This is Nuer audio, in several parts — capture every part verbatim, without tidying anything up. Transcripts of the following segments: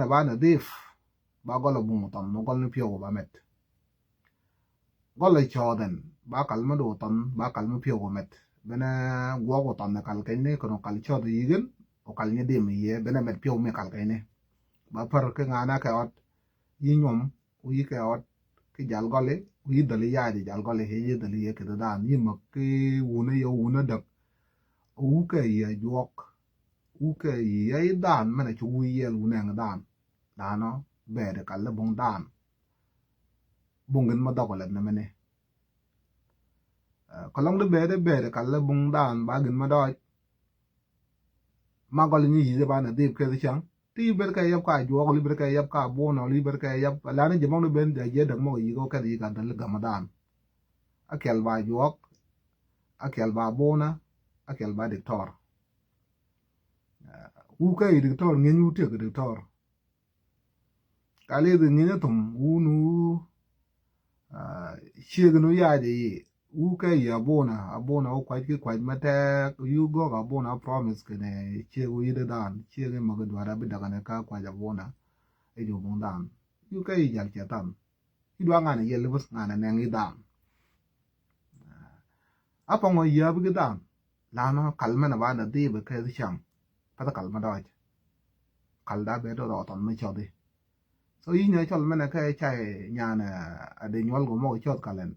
Ba ni dhif ba gɔl a buŋ tɔn mi gɔl ni piɛw ba mɛt. Gɔl a cɔɔdhɛn ba kal mi do tɔn ba kal mi piɛw ba mɛt. Bɛnɛ guɔk wä tɔn ni kal kɛny ni kɛn wä kal cɔɔdhɛ yigin wä kal nyi dim yie bɛnɛ mɛt piɛw mi kal kɛny ni. Ba pär ki ŋa̱n a kɛ ɣɔt yi nyuɔm wä yi kɛ ɣɔt ki jal gɔli wä yi dhali yaji jal gɔli yi dhali yie kɛ dhan yi mɛ ki wunä yɛ wunä däk. Wukɛ yɛ juɔk wukɛ yɛ dhan mɛnɛ ci wu yɛl wunɛ ŋa dhan. Dhanɔ bɛɛdi kal lɛ buŋ dhan. Buŋ gin ma dhɔk lɛ nɛ mɛni. Kɔlɔŋ di bɛɛdi bɛɛdi kal lɛ buŋ dhan ba gin ma dɔɔc. Ma gɔl nyi yi̱ ba na dhip kɛ di cɛŋ ti bet kɛ yɛp ka juɔk li bet kɛ yɛp ka buɔnɔ li bet kɛ yɛp lani jɛ mɔŋ di ben jɛ däk mɔk yi̱ kɛ kɛ di ka dal gam dhan. A kɛl ba juɔk a kɛl ba buɔnɔ a kɛl ba diktor. Wukɛ yi diktor ŋeny wu tiek diktor. Ka lithi ŋi̱n ithum wun wu ciek nu yac yi wukɛ yi abuna abuna wu kuac ki kuac ma tɛk yu gɔk abuna promise kene ciek wu yit dan ciek in ma ki duara bi dakane ka kuac abuna. Ijo buŋ dan yu kɛ yi jal cɛ tan. Idua ŋanɛ yɛl bus ŋanɛ nɛŋ yi dan. A pɔŋɔ yi abi ki dan. Lanɔ kal mɛnɛ ba na dhibi kɛ thi cam. Path kal ma dɔɔc. Kal da bɛ dɔ dɔɔtɔn mi cɔthi. So yi nyɛ cɔl mɛnɛ kɛ cay nyan a de nyuɔl gɔ mɔk cɔth kalɛn.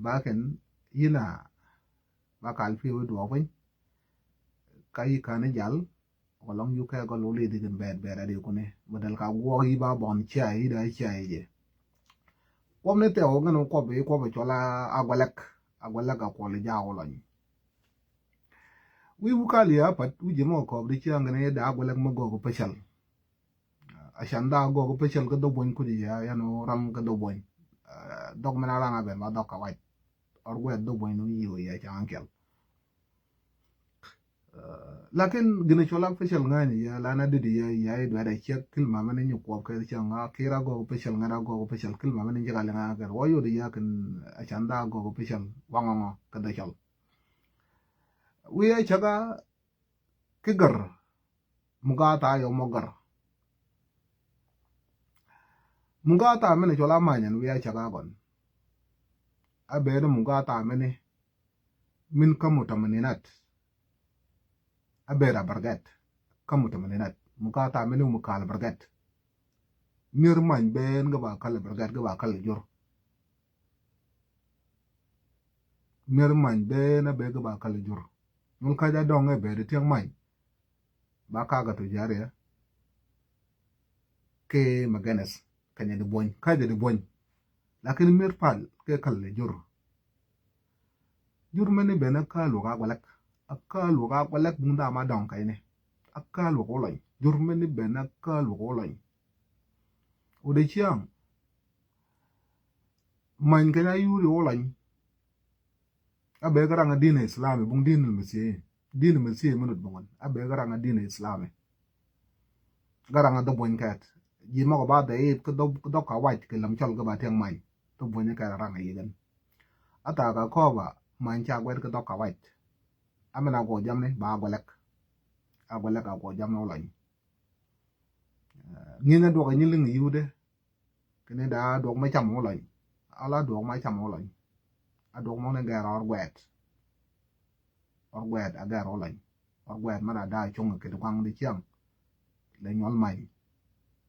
Ba kɛn yina ba kal piɛ wi duɔk piny. Ka yi kani jal. Kɔlɔŋ yu kɛ gɔl wuli di gin bɛɛt bɛɛt adi kuni. Badal ka guɔk yi ba bɔn cia yi da cia yi je. Kuɔm ni tɛw gin kuɔp yi kuɔp cɔl a gualɛk. A gualɛk a kuɔl ja wulɔny. Wi wukal ya pat wi jimɔ kɔp di cia gin yi da a gualɛk ma gɔk pecɛl. A can da gɔk pecɛl ka dhobuɔny kudi ya yan ram ka dhobuɔny. Dhɔk mina rang a ben ba dhɔk ka wac. Ɔr guɛt dhobuɔny nu yi ya ca an kɛl. Lakin gini cɔl a pecɛl ŋa̱ni ya lana didi ya ya i duɛt a ciek kil ma mini nyi kuɔp kɛ cɛ ŋa kira gɔk pecɛl ŋa da gɔk pecɛl kil ma mini jika li ŋa kɛr wa yodi ya kin a can da gɔk pecɛl waŋa ŋɔ kɛ da cɔl. Wi a caka ki gɛr. Mugata yɔ mɔ gɛr. Mugata mini cɔl a manyɛn wi a caka gɔn. A bɛɛni mugata mini min kä mutamaninat. A bɛɛr a bärgɛt kä mutamaninat mugata mini mukal bärgɛt. Mier many ben gɛ ba kal bärgɛt gɛ ba kal jur. Mier many ben a bɛ gɛ ba kal jur. Nyul kaja dɔŋ ɛ bɛ di tiɛŋ many. Ba kakä tu jariɛ kɛ magɛnɛs kɛ nyɛ di buɔny kaja di buɔny. Lakin mier pal kɛ kal jur. Jur mɛni ben a kä luɔk a gualɛk a kä luɔk a gualɛk buŋ dama dɔŋ kɛyni. A kä luɔk wulɔny jur mɛni ben a kä luɔk wulɔny. Wudɛ ciaŋ many kɛny a yuri wulɔny. A bɛ gɛ raŋ a din islami buŋ din mesiye din mesiye minut buŋun a bɛ gɛ raŋ a din islami. Gɛ raŋ a dhɔ buɔny kɛt ji mɔk ba dhɛ ip kä dhɔ ka wac kɛ lam cɔl gɛ ba tiɛŋ many. Dhɔ buɔny kɛt a raŋ a yigɛn. A thaka kɔba many ca guɛt kä dhɔ ka wac. A min a guɔ jamni ba a guɔ lɛk. A guɔ lɛk a guɔ jamni wulɔny. Ŋi̱n a duɔk a nyi liŋ yiwdɛ. Kini da duɔk mɛ cam wä lɔny. Ala duɔk mɛ cam wä lɔny. A duɔk mɔni gɛr ɔr guɛt. Ɔr guɛt a gɛr wä lɔny. Ɔr guɛt mɛ da da cuŋ kini kuaŋ di ciaŋ. Lɛ nyuɔl many.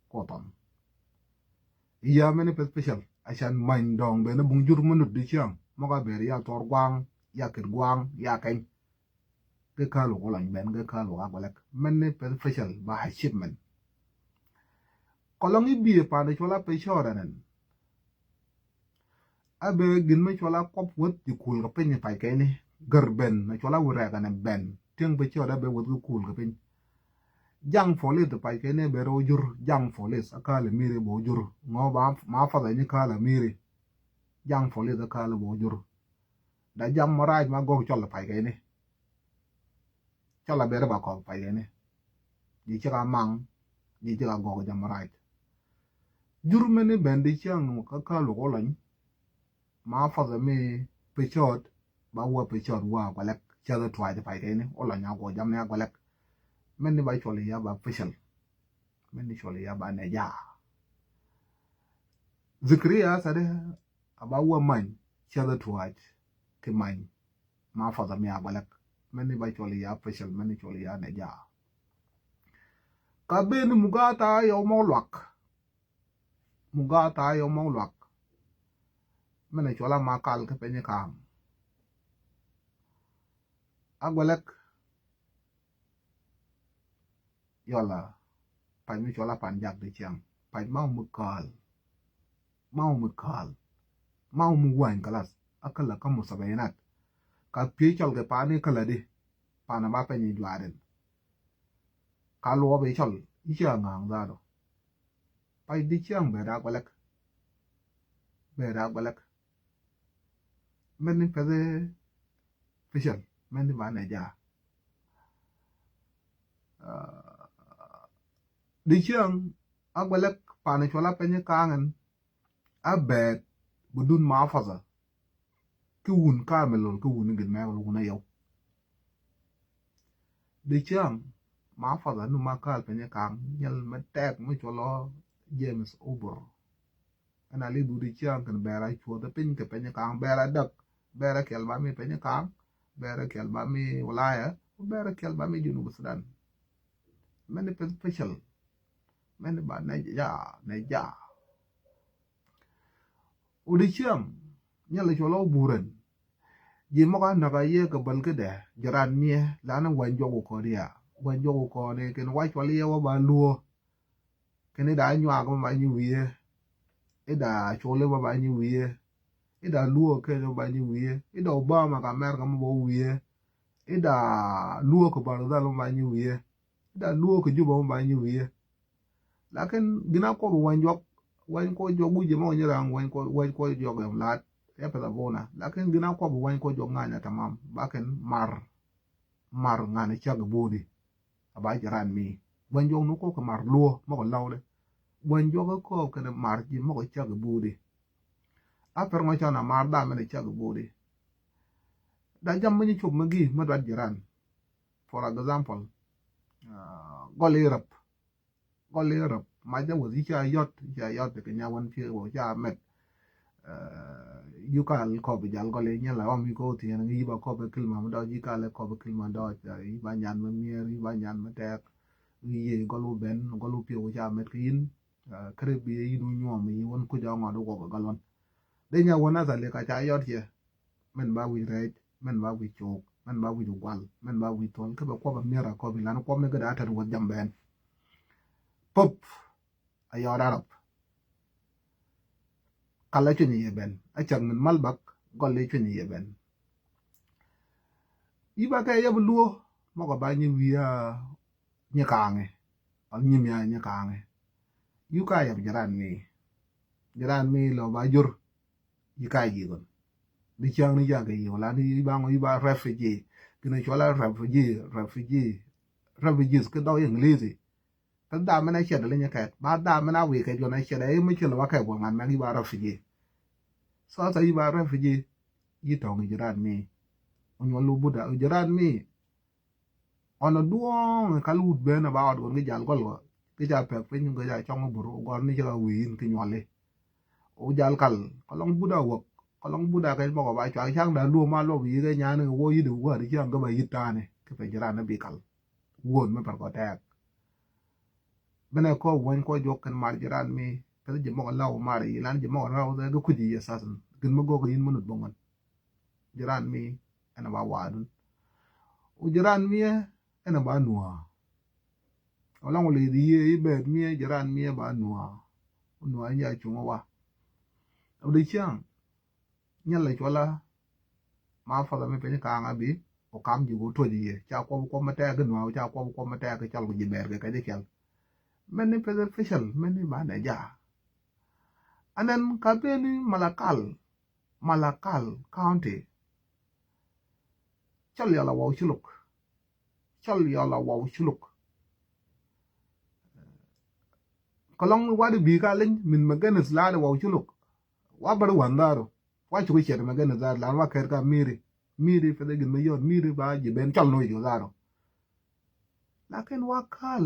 Ko thɔn. Iya mɛni peth pecɛl a can many dɔŋ beni buŋ jur mɛ nut di ciaŋ mɔ ka ber ya thɔr guaŋ ya kit guaŋ ya kɛny. Gɛ kä luɔk wä lɔny ben gɛ kä luɔk a gualɛk mɛn ni peth pecɛl ba achievement. Kɔlɔŋ i̱ biɛ pa̱a̱n i̱ cuɔl a pecɔɔr ɛnɛn. A bɛ gin mi cuɔl a kɔp weth ji̱ kuul kɛ piny i̱ pac kɛni gär ben mi cuɔl a wä rɛɛk ɛnɛ ben tieŋ pecɔɔr a bɛ weth kɛ kuul kɛ piny. Jaŋ police i̱ pac kɛni bɛ rɛ wä jur jaŋ police a kä lɛ miri bɛ wä jur ŋɔ ba ma fath ɛni kä lɛ miri. Jaŋ police a kä lɛ bɛ wä jur. Da jam mɔ rac ma gɔk cɔl pay kɛni. Cɔl a ber ba kɔk pay kɛni. Ji cik a maŋ ji cik a gɔk jam mɔ rac. Jur mɛni ben di ciaŋ kä kä luɔk wä lɔny. Ma fath mi pecɔt ba wä pecɔt wä a gualɛk cɛ dhɛ tuac pay kɛni wä lɔny a gɔk jam ni a gualɛk. Mɛni ba cɔl ya ba pecɛl. mɛn ni cɔl ya ba nɛ ja. Zikria sade a ba wä many cɛ the tuac ki many ma fɔth a mi a gɔlɛk mɛn ni ba cɔl ya pecel mɛn ni cɔl ya nɛ ja. Ka ben ni muga ta yɔ mɔ luak muga ta yɔ mɔ luak mɛn ni cɔl a ma kal ki peny kaŋ. A gɔlɛk yɔla pac mi cɔl a pan jak di ciaŋ pac ma wumi kaal ma wumi kaal ma wumi wany kalas a kala ka musabayinat. Ka pie cɔl kɛ pani kala di pana ba peny i juarin. Ka luɔp i cɔl i cia ŋaŋ dhado pac di ciaŋ bɛ da gɔlɛk bɛ da gɔlɛk. Mɛn ni pɛth pecel mɛn ni ba nɛ ja. Di ciaŋ a gɔlɛk pani cɔl a peny kaŋ ɛn a bɛɛt bi dun ma fɔth a ki wun kamil lol ki wun gin mɛk lol wun a yɔw. Di ciaŋ ma fɔth a nu ma kal peny kaŋ nyɛl mɛ tɛk mi cɔl ɔ James Obor. Ɛn a li dhudi ciaŋ kɛn bɛɛr a cuɔth piny kɛ peny kaŋ bɛɛr a däk bɛɛr a kɛl ba mi peny kaŋ bɛɛr a kɛl ba mi wilaya bɛɛr a kɛl ba mi Junub Sudan. Mɛn ni peth pecel mɛn ni ba nɛ ja nɛ ja. Wudi ciaŋ nyɛl cuɔl ɔ burɛn. Ji mɔk a näk a yɛ kɛ bäl kädɛ jiran miɛ lan wany juɔk wä kɔn ya wany juɔk wä kɔn kɛn wa cuɔl yɛ wä ba luɔ. Kɛn ida nyuak mɛ ba nyi wi̱i̱ ida col mɛ ba nyi wi̱i̱ ida luo kɛn mɛ ba nyi wi̱i̱ ida Obama ka America mɛ ba wi̱i̱ ida luo kɛ Barzal mɛ ba nyi wi̱i̱ ida luo kɛ Juba mɛ ba nyi wi̱i̱. Lakin gina kɔp wany juɔk wany kɔ juɔk wi̱i̱ jɛ mɛ wany raŋ wany kɔ wany kɔ juɔk yɔm laat ya pɛth a bona lakin gina kɔp wany kɔ juɔk ŋanya tamam ba kɛn mar mar ŋani cak bodi. A ba jiran mi guany juɔk ni kɔk kɛ mar luɔ mɔkɔ lawdɛ. Guany juɔk kɛ kɔk kɛnɛ mar ji mɔkɔ cak bodi. A per ŋɔ can a mar dam mɛnɛ cak bodi. Da jam mi nyi cop mi gi mi duat jiran. For example, gɔl i rap gɔl i rap mac da wuɔth i̱ ca yɔt i̱ ca yɔt kɛ nya wan piɛ wä ca mɛt. Yukal kɔp jal gɔl i nyɛl a ɔm i ko thiɛn ngi yiba kɔp kil mam dɔc yikal kɔp kil mam dɔc yiba nyan mi mier yiba nyan mi tɛk. Yi gɔl u ben gɔl u piɛ wä ca mɛt kɛ yin. Kere bi yin u nyuɔm yi wan kuc a ŋɔt u kɔp gɔl wan. De nya wan a thali ka ca yɔt cɛ. Mɛn ba wi̱c rɛɛc mɛn ba wi̱c cook mɛn ba wi̱c gual mɛn ba wi̱c thol kä bɛ kuɔp a mier a kɔp ilan kuɔp ni gɛ daa tɛt wuɔth jam bɛn. Pop a yɔɔt arap. Kal a cuny yɛ bɛn a cak min mal bak gɔl i̱ cuny yɛ bɛn. I̱ ba kɛ yɛp luo mɔkɔ ba nyi wi̱i̱ a nyi kaŋɛ. Ɔl nyi mi a nyi kaŋɛ. Yu ka yɛp jiran mi jiran mi lɔ ba jur. Yi ka yi gɔn di ciaŋ ni jaŋ kɛ yi wala ni yi ba ŋɔ yi ba refugee. Kini cuala refugee refugee refugees ki dɔk English. Pɛth dam mɛn a ciɛt a linyɛ kɛt ba dam mɛn a wi̱i̱ kɛt jɔn a ciɛt a yi mi ci lɛ wa kɛt guɔl ŋan mɛk yi ba refugee. So asa yi ba refugee yi tɔŋ yi jiran mi. Unyuɔl lu buda yi jiran mi. Ɔn a duɔ̱ɔ̱ŋ kal wut ben a ba ɔt ɣɔn ki jal gɔl ɣɔ ki ca pɛk piny ki ca cɔŋ bur gɔr ni ci rɔ wi̱i̱ in ki nyuɔli. Wu jal kal kɔ lɔŋ but a wäk kɔ lɔŋ but a kɛc bɔk a ba cuak cak da luɔm a luɔp yi̱k ɛ nyan ɛ wä yi̱t ɛ wä ri ciaŋ gä ba yi̱t ta̱a̱ni ki pɛ jiran ni bi kal. Wuɔn mi pɛr kɔ tɛɛk. Bɛnɛ kɔ wäny kɔ juɔk kɛn mar jiran mi pɛth ji̱ mɔk a law mar yi lan ji̱ mɔk a raw thɛ gä kuc yi yɛ sasn gin mi gɔk yin mi nut bä ŋuan. Jiran mi ɛn a ba waadun. Wu jiran mi ɛ ɛn a ba nuaa. Ɔ laŋ wä lɛ i̱ dhiee i̱ bɛɛt miɛ jiran miɛ ba nuaa. Nuaa i̱ nyaa cuŋä wa. Ɔ dee ciaŋ nyɛl lɛ cuɔla. Ma fɔth mi piny kaŋ a bi ɔ kam ji̱ wä tuɔc i̱ yɛ ca kuɔp kuɔp mi tɛɛk i̱ nuaa ca kuɔp kuɔp mi tɛɛk i̱ cɔl ku ji̱ bɛɛr kɛ kɛ ji̱ kɛl. Mɛn ni peth official mɛn ni ba nɛ ja. Anɛn ka ben ni Malakal Malakal County. Cɔl yɔl a waw culuk. Cɔl yɔl a waw culuk. Kɔlɔŋ wadi bi ka leny min mɛ gɛn is laadi waw culuk. Wa bari wan dharo wa cuku ciɛt mɛ gɛn is laadi lan wa kɛr ka miri miri fɛdɛ gin mɛ yɔt miri ba jiben cɔl no ijo dharo. Lakin wa kal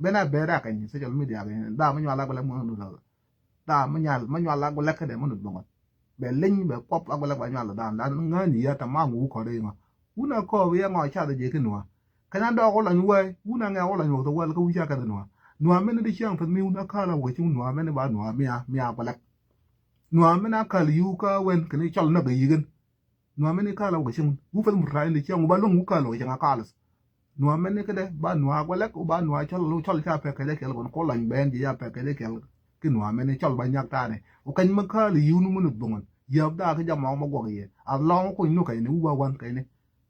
ben a ber a kɛny social media kɛny, dha mi nyual a gɔlɛk mi ŋuɔt. Dha mi nyual, mi nyual a gɔlɛk kädɛ mi ŋuɔt bä ŋuɔt. Bɛ leny bɛ kuɔp a gɔlɛk ba nyual dha dan ŋäni yɛ ta ma ŋu kɔn ri ŋɔ. Wun a kɔɔp yɛ ŋɔ cath jɛ ki nua. Kɛn a dɔɔk wä lɔny wee, wun a ŋɛ wä lɔny wä thok wäl kä wun ca kɛth nua. Nua mɛn di ciaŋ pɛth mi wun a ka̱l a wä ci nua mɛn ba nua mia, mia gɔlɛk. Nua mɛn a ka̱l yiw kä wen kɛn cɔl näk a yi̱kɛn. Nua mɛn i̱ ka̱l a wä cieŋ wu pɛth mut ra̱a̱c in di ciaŋ wu ba luäŋ wu ka̱l a wä cieŋ a ka̱l. Nua mɛn i̱ kädɛ ba nua gɔlɛk wu ba nua cɔl, cɔl ca pɛk kɛcɛ kɛl kɔn ko lany bɛn ji̱ ca pɛk kɛcɛ kɛl. Ki nua mɛn i̱ cɔl ba nyak ta̱a̱ni wu kɛny mi ka̱l i̱ yi̱w ni mun i̱ buŋun. Yiap da̱a̱ ki jam ɔk ma guɔk i̱ yɛ a lɔŋ kuny nu kɛyni wu ba wan kɛyni.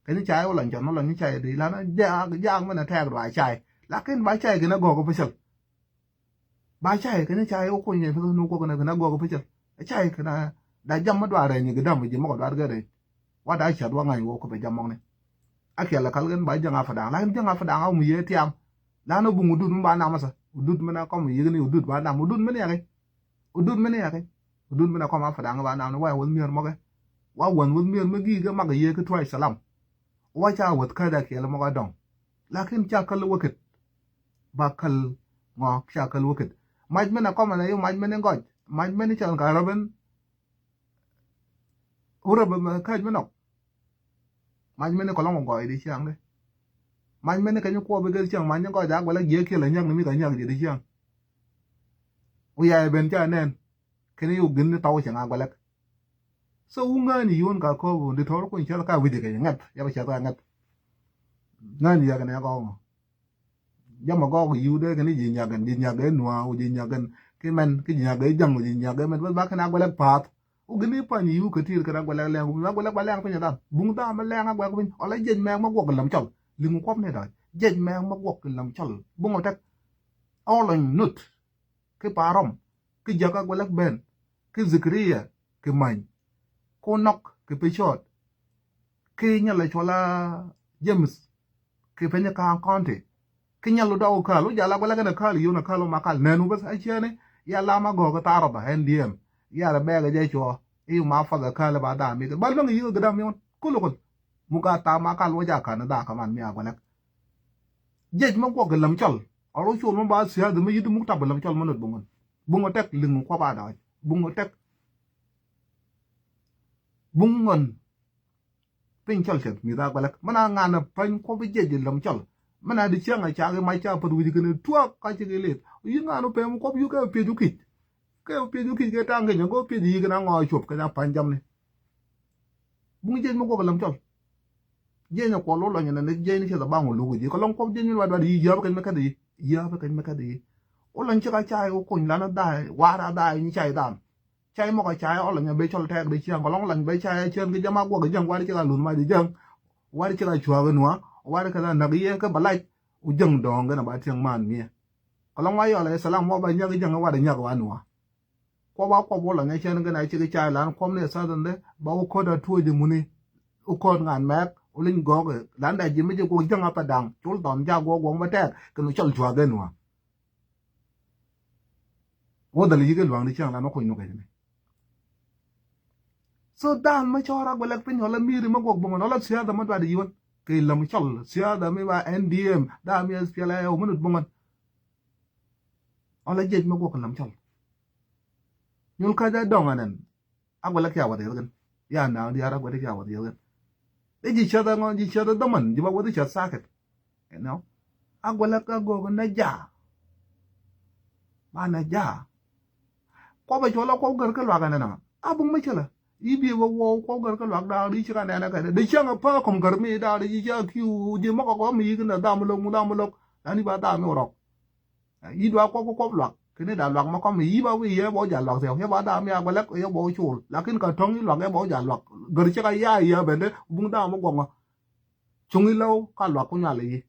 Kɛny ca i̱ wä lany cɔn wä lany ca i̱ di lan jaak, jaak mɛn a tɛɛk dua ca i̱ lakin ba ca i̱ kɛn a gɔk kä pecäl. Ba cay kɛn cay wä kuny kɛn peth ni wä kuɔk kɛn a gɔk pecäl. Cay kɛn a da jam mi dua rɛny kɛ dam ji̱ mɔk dua gɛ rɛny. Wa da cat wa ŋa̱ny wä kuɛ pɛ jam mɔk ni. A kiɛl kal kɛn ba jäŋ a fadaŋ lakin jäŋ a fadaŋ a wä mi yee tiam. Lan wä buŋ wä dut mi ba nam masa wä dut mi na kɔm yik ni wä dut ba nam wä dut mi ni yakɛ. Wä dut mi ni yakɛ. Wä dut mi na kɔm a fadaŋ ba nam ni wa wä mier mɔkɛ. Wa wän wä mier mi gi̱i̱k kɛ mak yee kɛ tuac salam. Wa ca wäth kädɛ kiɛl mɔk a dɔŋ. Lakin ca käl wäkɛt. Ba käl ŋɔ ca käl wäkɛt. Mac mɛn a kɔmɛ na yu mac mɛn in gɔc mac mɛn in cɔl ka rɔbɛn. Wurɛ bɛ mɛ käc mi nɔk. Mac mɛn in kɔlɔŋ gɔc di ciaŋ di. Mac mɛn in kɛny kuɔ bi gɛl ciaŋ mac in gɔc a guɛlɛ jiɛ kiɛl a nyak ni mi ka nyak jiɛ di ciaŋ. Wu yaɛ ben ca nɛn. Kɛn i̱ wä gin ni tɔw cɛ ŋa guɛlɛk. So wu ŋäni yuɔn ka kɔp wun di tɔr kuny cɛl ka wi̱cɛ kɛ ŋɛth yɛ bɛ cɛth ka ŋɛth. Ŋäni yɛ kɛn ɛ gɔk ŋɔ. Jamɛ gɔk yiw dee kɛn i̱ ji̱ nyakɛn ji̱ nyakɛ nua wä ji̱ nyakɛn ki mɛn ki ji̱ nyakɛ jaŋ wä ji̱ nyakɛ mɛn bä ba kɛn a guɛlɛk path. Wä gin i̱ pany yiw kɛ ti̱i̱r kɛn a guɛlɛk lɛŋ wä a guɛlɛk ba lɛŋ piny a dhan buŋ dha mɛ lɛŋ a guɛk piny ɔlɛ jiɛc mɛk mɛ guɔk kɛ läm cɔl. Liŋ kuɔp ni da̱a̱c jiɛc mɛk mɛ guɔk kɛ läm cɔl buŋ ɔ tɛk. Ɔlɔny nut. Ki Parɔm, ki Jakä Guɛlɛk Ben, ki Zikria, ki Many, ku Nɔk, ki Pecɔɔt, ki Nyal Cuɔla James, ki Peny Ka̱a̱ŋ County, ki Nyal Dɔw Käl, wä jal a guɛlɛk ɛn a käl, yun a käl, wä ma käl, nɛn wä bäth a ciɛni, ya lam a gɔ̱k thaar rɔba, N D M, ya rɛ bɛɛk a jɛ cuɔ, i̱ ma fath a käl ba dam mi, ba luäŋ yi̱k a gɛ dam mi wän, kul kul, muk a thaar ma käl wä ja ka̱n a dhaa kaman mi a guɛlɛk. Jiɛc mi guɔk kɛ läm cɔl, a rɔ col mi ba siath mi yi̱t muk tap a läm cɔl mi nöt buŋ ɣän. Buŋ ɣä tɛk liŋ kuɔp a dɔɔc. Buŋ ɣä tɛk. Buŋ ɣän. Piny cɔl cɛ mi dha guɛlɛk. Mɛn a ŋan a pany kuɔp jiɛc ilam cɔl. Mɛn a di cieŋ a cak imac ca päth wi̱c kɛn tuak ka cik ilet. Yi ŋan a pɛm kuɔp yuk kɛ piec wi̱c kic. Kɛ piec wi̱c kic kɛ taŋ kɛ nyɛ go̱ piec yi kɛn a ŋɔ a cuɔp kɛ nya pany jamni. Buŋ jiɛc mi guɔk ilam cɔl. Jiɛc ni kuɔl wä lɔny ni jiɛc ni cieth a baŋ wä luk ji̱ kɛ lɔŋ kuɔp jiɛc mi luac duat yi yäp kɛn mi kɛth yi. Yäp kɛn mi kɛth yi. Wä lɔny cik a cay wä kuny lan a dha̱a̱ war a dha̱a̱ ni cay dhan. Cay mɔk a cay ɔ lɔny a ben cɔl tɛɛk di ciaŋ kɛ lɔŋ lɔny ben cay a ciaŋ kɛ jam a guɔk jiaŋ wari cik a luth mac di jiaŋ. Wari cik a cuaak in wa wari kɛ la nak yɛ kɛ ba lac. Wä jiaŋ dɔɔŋ kɛn a ba tiɛŋ man miɛ. Kɛ lɔŋ wa yɔl a salam wa ba nyak jiaŋ wari nyak wa nuwa. Kuɔp a kuɔp wä lɔny a ciaŋ kɛn a cik cay lan kuɔm ni a sath in dɛ ba wä ko̱t a tuɔc imuni. Wä ko̱t ŋan mɛk wä liny gɔɔk lan da ji̱ mi ji̱ guɔk jiaŋ a pa daŋ cul dhɔn ja guɔk guɔk ma tɛɛk kɛn wä cɔl cuaak in wa. Wä dhal yik iluaŋ di ciaŋ lan wä kuny nukɛ jini. So dhan ma cɔɔr a guɛlɛk piny ɔlɛ miri ma guɔk buŋan ɔlɛ siasa ma duat yiwän. Kɛ ilam cɔl siasa mi ba N D M da mi S P L A O mi nut buŋan. Ɔlɛ jiɛc ma guɔk ilam cɔl. Nyul kac a dɔŋ anɛn. A guɛlɛ kia wä dhiɛl kɛn. Ya naŋ diaar a guɛlɛ kia wä dhiɛl kɛn. Dee ji̱ cäth a ŋɔ ji̱ cäth a dhoman ji̱ ba wä dhi cäth sakit. You know. A guɛlɛ ka gok na ja. Ba na ja. Kuɔp a cuɔl a kuɔp gär kä luak anɛn a. A buŋ ma cälä. Yi bi wä wä kuɔp gär kä luak daak di ci ka nɛn a kɛn. Dee cäŋ a pa kɔm gär mi daak di ci ca kiu ji̱ mɔk a kɔm mi yik na dham lo̱k mu dham lo̱k. Lani ba dham mi wä rɔk. Yi dua kuɔp kuɔp luak kini da luak ma kɔm yi ba wi yɛ bɔ ja luak thiɛw yɛ ba da mi a guɛlɛk yɛ bɔ cul lakin ka tɔŋ yi luak yɛ bɔ ja luak gör cɛ ka ya yɛ bende buŋ da ma guɔŋɔ. Cuŋ yi lɛw ka luak ku nyal yi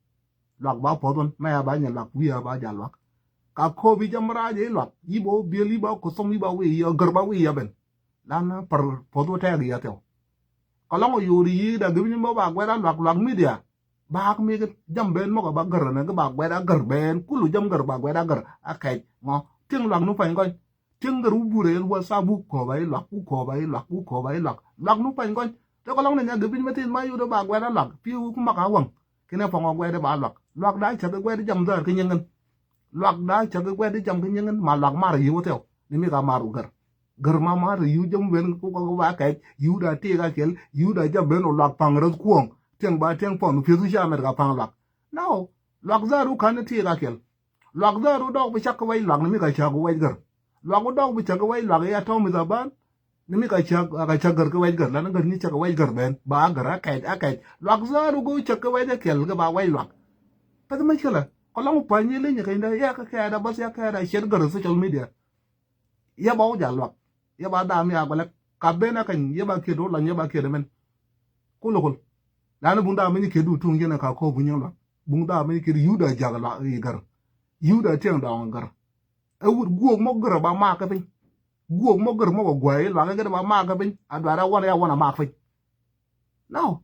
luak ba puɔth wun mɛ ya ba nyɛ luak wi ya ba ja luak. Ka kop yi jam raaj yi luak yi bɔ biel yi ba kuthum yi ba wi yɛ gör ba wi yɛ ben. Lan par puɔth wä tɛɛk yɛ thiɛw. Ka lɔŋ ɔ yori yi da gibin bɔ ba guɛt a luak luak media. Baak mi kɛ jam ben mɔk a ba gär nɛ kɛ ba guɛt a gär ben kulu jam gär ba guɛt a gär a kɛc ŋɔ. Tiɛŋ luak nu pany gɔny. Tiɛŋ gär wu burɛ yɛl whatsapp wu kɔba yi luak wu kɔba yi luak wu kɔba yi luak luak nu pany gɔny. Tɛ kɔ lɔŋ ni nya gɛ piny mɛ thin ma yudɛ ba guɛt a luak pi wu ku mak a waŋ. Kinɛ pɔŋ ɔ guɛt ba luak luak da cak guɛt jam dhar kɛ nyɛŋɛn. Luak da cak guɛt jam kɛ nyɛŋɛn ma luak mar yi wä thɛw ni mi ka mar wu gär. Gär ma mar yiu jam ben ku kɔk ba kɛc yiu da tik a kɛl yiu da jam ben o luak paŋ röth kuɔŋ. Tiɛŋ ba tiɛŋ pɔn pieth wi̱c a mɛt ka paŋ luak. Now luak dhar wu ka̱n tik a kɛl. Luak dhar wu dɔk bi cak kɛ wɛc luak ni mi ka cak wɛc gär. Luak wu dɔk bi cak kɛ wɛc luak ya tɔmi dhaban. Ni mi ka cak a ka cak gär kɛ wɛc gär lan gär ni cak kɛ wɛc gär ben ba a gär a kɛc a kɛc luak dhar wu go̱ cak kɛ wɛc a kɛl kɛ ba wɛc luak. Pɛth mɛ cälä kɔ lɔŋ pa̱ny ni leny kɛny da ya kɛ kɛɛda bäth ya kɛɛda ciɛt gär social media. Yɛ ba wä jal luak yɛ ba dham ya guɛlɛk ka ben a keny yɛ ba kiet wä lɔny yɛ ba kiet mɛn. Kul kul. Lani buŋ dham mɛn kiet du tuŋ yɛn ka kop buŋ yɛn luak buŋ dham mɛn kiet yuda jak luak i gär. Yuda tiɛŋ dɔŋ gär. Ɛ wut guok mɔ gär ba mak kä piny. Guok mɔ gär mɔ ba guay luak gär ba mak kä piny a duara wan ya wan a mak piny. Now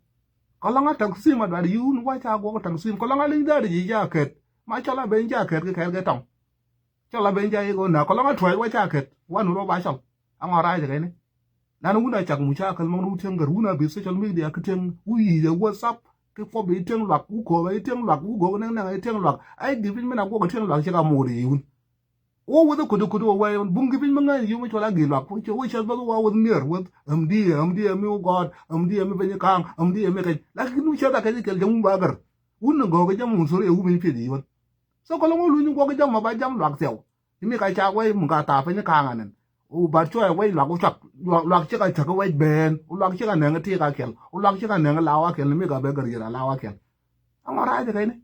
kɔlɔŋ a taŋ sim a duat yiun wac a guɔk taŋ sim kɔlɔŋ a liŋ dhaat ji̱ ja kɛt ma cɔl a ben ja kɛt kɛ kɛt kɛ tɔŋ. Cɔl a ben ja yik ɣöö na kɔlɔŋ a tuɔc wac a kɛt wan wun wä ba cɔl. A ŋɔ rac kɛni. Lan wun a cak mucakäl mɔn wun tiɛŋ gär wun a bi social media kä tiɛŋ wu yic a whatsapp kɛ kuɔp i̱ tiɛŋ luak wu ko̱o̱p i̱ tiɛŋ luak wu go̱o̱k nɛŋ nɛŋ i̱ tiɛŋ luak. Ai di piny min a guɔk tiɛŋ luak cik a moot i̱ wun. Wä wäth ɛ ködö ködö wä wɛy ɣän buŋ ki piny mi ŋäny yio̱w mi cuɔl a gi̱i̱ luak wä cɛ wä cɛ bäth wä wäth mier wäth. Ɛm di ɛm di ɛmi wä gɔɔt ɛm di ɛmi piny ka̱a̱ŋ ɛm di ɛmi kɛc lakin wä cɛ tha kɛc kɛl jɛ wun ba gär. Wun ni gɔɔk jɛ mum thori ɛ wun piny pieth yic wän. So kɔlɔ wä luny guɔk jɛ mɔ ba jam luak thiɛw. Imi ka ca wɛy mi ka tha piny ka̱a̱ŋ anɛn. Wä bat cuɔ ɛ wɛy luak wä cuak luak cik a cäk wɛc bɛɛn wä luak cik a nɛŋ ti ka kɛl wä luak cik a nɛŋ law a kɛl ni mi ka bɛ gär yɛl a law a kɛl. Aŋɔ rac kɛc ni.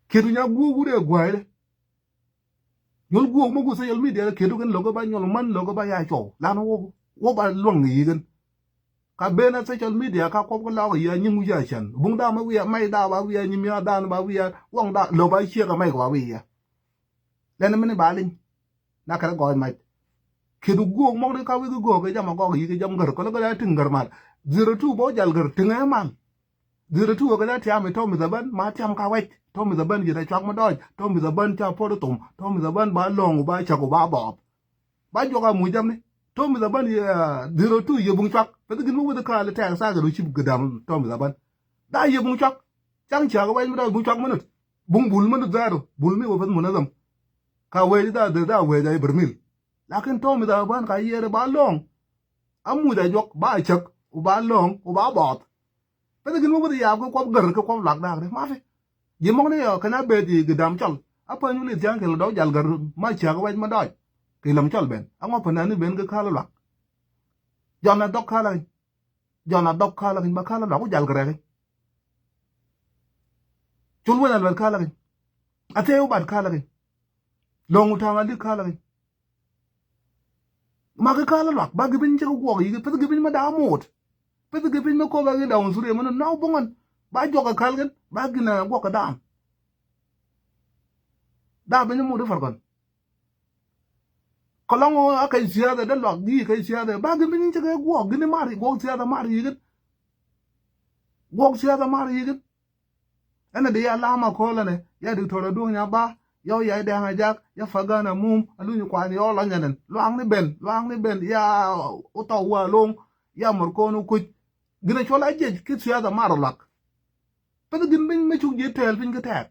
Kiet wä nya guuk wut ɛ gua̱a̱c dɛ. Nyol guok mɔ ku social media kɛ du kɛn lokä ba nyol man lokä ba ya cɔw lan wok wok ba luaŋ yi kɛn. Ka ben a social media ka kɔp kä lɔk yi a nyiŋ wi̱i̱ a cɛn buŋ da ma wi̱i̱ a mɛy da ba wi̱i̱ a nyi mia̱a̱ dan ba wi̱i̱ a waŋ da lo ba ciek a mɛy kɛ ba wi̱i̱ a. Lɛn mini ba liŋ na kɛn gɔɔy mac. Kɛ du guok mɔk di ka wi̱i̱ kɛ go̱o̱k kɛ jam a gɔk yi kɛ jam gär kɔlä kɛ da tiŋ gär mal. Zero two bɔ jal gär tiŋ ɛ mal. Dhiri ti wä kɛ la tiam i̱ tɔmi dhɛ bän ma tiam ka wɛc tɔmi dhɛ bän yet a cuak mi dɔɔc tɔmi dhɛ bän ca puɔt i̱ thom tɔmi dhɛ bän ba lɔ̱ŋ ba cäk ba bɔɔth. Ba juɔk a muc jamni tɔmi dhɛ bän dhiri ti yɛ buŋ cuak peth gin mi weth kä li tɛɛk thaak kɛ ri cip gɛ dam tɔmi dhɛ bän. Da yɛ buŋ cuak caŋ ciak wɛc mi dɔɔc buŋ cuak minit buŋ bul minit dhɛɛr bul mi wä peth mun a dhäm. Ka wɛc da dhɛ da wɛc a ibrmil. Lakin tɔmi dhɛ bän ka yiɛɛr ba lɔ̱ŋ. A muc a juɔk ba cäk wä ba lɔ̱ŋ wä ba bɔɔth. Peth gin mi weth yaap kä kuɔp gär kä kuɔp luak daak de mafi. Ji̱ mɔk ni yɔ kɛn a bet i̱ gidam cɔl a päny wä lith ciaŋ kɛ lɛ dɔw jal gär ma ciak wɛc ma dɔc. Kɛ lɛm cɔl ben a ŋɔ pänani ben kä ka̱l luak. Jɔn a dhɔk ka̱l a keny. Jɔn a dhɔk ka̱l a keny ba ka̱l luak wä jal gɛ rɛk keny. Cul wen a luɛl ka̱l a keny. A thiee wä bat ka̱l a keny. Lo̱ŋ wä ta̱ŋ a lik ka̱l a keny. Makä ka̱l luak ba gɛ piny cɛ kɛ guɔk yi̱k peth gɛ piny ma da̱a̱ moot. Peth gɛ piny ma kop a kɛ da̱a̱ wä thuriɛ mɛ ni nɔk buŋän ba juɔk kɛ ka̱l kɛn ba gin a guɔk kɛ da̱a̱. Da̱a̱ piny moot i̱ far kɔn. Kɔlɔŋ a kɛc siasa dee luak gi̱i̱ kɛc siasa ba gɛ piny cɛ kɛ guɔk gin i̱ mar guɔk siasa mar yi̱k kɛn. Guɔk siasa mar yi̱k kɛn. Ɛn a di ya lam a köl ɛnɛ ya Diktor Aduɔ̱ŋ Nya Ba ya wä ya Dɛŋ Ajak ya Fagan Amum a luny kuany ya wä lɔny ɛnɛn luaŋni ben luaŋni ben ya wä thɔw wä loŋ ya mɔr kɔn wä kuc. Gin a cuɔl a jiɛc ki siasa mar luak. Peth gin piny mi cuk ji̱ tɛɛl piny ki tɛɛk.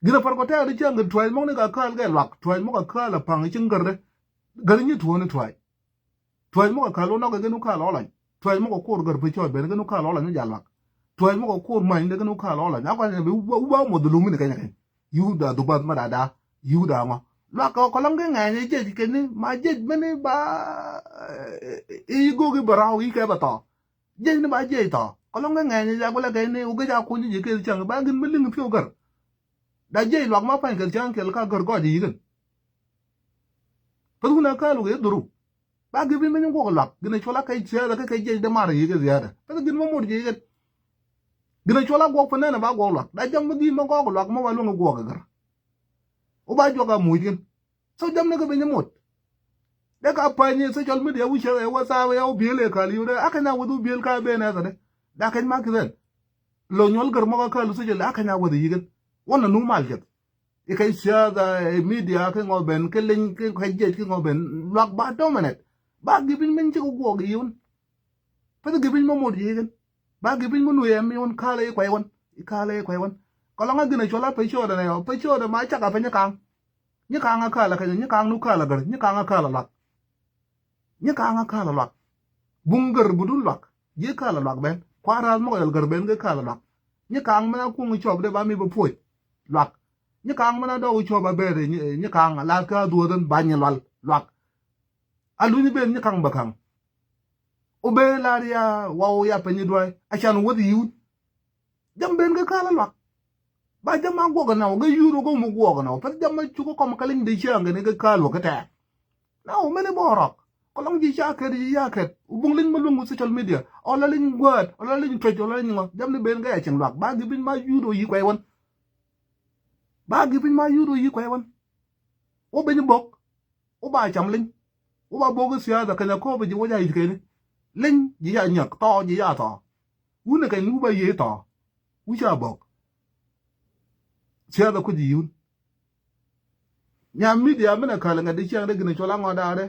Gin a par kɔ tɛɛk di cäŋ kɛ tuac mɔk ni ka kääl kɛ luak tuac mɔk a kääl a paŋ ci gärde. Gär nyi tuɔ̱ɔ̱ni tuac. Tuac mukɛ ka̱l wä nɔk kɛ kɛn wä ka̱l ɔlany. Tuac mukɛ kur gär pi cɔɔt ben kɛn wä ka̱l ɔlany wä jal luak. Tuac mukɛ kur many dee kɛn wä ka̱l ɔlany. A kuany bi wä wä moth lumi ni kɛnyɛ kɛny. Yuda dhubath ma dada. Yuda ŋɔ. Luak kɛ kɔlɔŋ kɛ ŋɛny jiɛc kɛn ni ma jiɛc mɛn ni ba i̱ go̱o̱k i̱ bɛ raw i̱ kɛ bɛ thɔ. Jiɛc ni ba jiɛc thɔ kɔlɔŋ kɛ ŋɛny jak wä lɛ kɛn ni wä gec a kuny ji̱ ji̱ kɛth cäŋ ba gin mi liŋ pi̱w gär. Da jiɛc luak ma pa̱ny kɛth cäŋ kɛl ka gär gɔc ji̱ yi̱kɛn. Päth wun a kääl wä kɛ dhuruk. Ba gɛ bi meny guɔk luak gin a cuɔl a kɛc siasa kä kɛc jiɛc dee mar yi̱k kɛ siasa päth gin ma mot jiɛc kɛn. Gin a cuɔl a guɔk pä nɛn a ba guɔk luak da jam mi dhim ma gɔɔk luak ma ba luäŋ guɔk kɛ gär. Wä ba juɔk a muc kɛn. So jam ni kɛ ben mot. Dee ka pa̱ny social media wi̱c cɛ wä thaap ya wä biël ɛ kal yut dee a kɛn a wä dhu biël ka ben ɛ thadɛ. Da kɛn ma ki ben. Lo nyuɔl gär mɔk a kal social a kɛn a wä dhi yi̱k kɛn. Wä na nu mal jɛth. I̱ kɛ siasa i̱ media ki ŋɔ ben ki leny ki kɛ jiɛc ki ŋɔ ben luak ba dominate. Ba gipiny min cikɛ guɔk i̱ wun. Peth gipiny ma mot ji̱ i̱ kɛn ba gipiny ma nu yɛ mi wun ka̱lɛ i̱ kuɛy wun i̱ ka̱lɛ i̱ kuɛy wun. Kɔlɔŋ a gin a cuɔl a pecodɛ nɛ yɔ pecodɛ ma cak a peny ka̱ŋ. Nyi ka̱ŋ a ka̱lɛ kɛnyɛ nyi ka̱ŋ nu ka̱lɛ gär nyi ka̱ŋ a ka̱lɛ luak. Nyi ka̱ŋ a ka̱l a luak. Buŋ gär budun luak. Ji̱ ka̱l a luak ben. Kua̱r ra̱a̱th mɔk yɔl gär ben kɛ ka̱l a luak. Nyi ka̱ŋ mɛn a kuŋ cɔp dee ba mi bä puɔc. Luak. Nyi ka̱ŋ mɛn a dɔk cɔp a ber nyi ka̱ŋ a la̱th kä a dhuɔ̱thän ba nyi lual. Luak. A luny ben nyi ka̱ŋ bä ka̱ŋ. Wä ben lar ya waw ya peny duay. A can wäth yiwun. Jam ben kɛ ka̱l a luak. Ba jam a guɔk ɛnɔ kɛ yur wä gɔm wä guɔk ɛnɔ pɛth jam a cuk kɔm kɛ leny dee ciaŋ kɛ ni kɛ ka̱l wä kɛ tɛɛk. Nɔ mɛn i̱ bɔɔrɔk kɔlɔŋ ji̱ ca kɛt ji̱ ca kɛt wä buŋ leny ma luŋ wä social media ɔ la leny guäät ɔ la leny tuec ɔ la leny ŋɔ jam ni ben kɛ a cieŋ luak ba gi piny ma yur wä yi kuɛy wän. Ba gi piny ma yur wä yi kuɛy wän. Wä ben i̱ bok. Wä ba cam leny. Wä ba bok i̱ siasa kɛn a kɔp i̱ ji̱ wä ja yi̱th kɛn i̱ leny ji̱ ya nyak thɔɔ ji̱ ya thɔɔ. Wun ɛ kɛn wä ba yiëë thɔɔ. Wä ca bok. Siasa kui̱ ji̱ yun. Nya media min ɛ kal ŋɛ di ciaŋ de gin ɛ cɔl a ŋɔ daadɛ.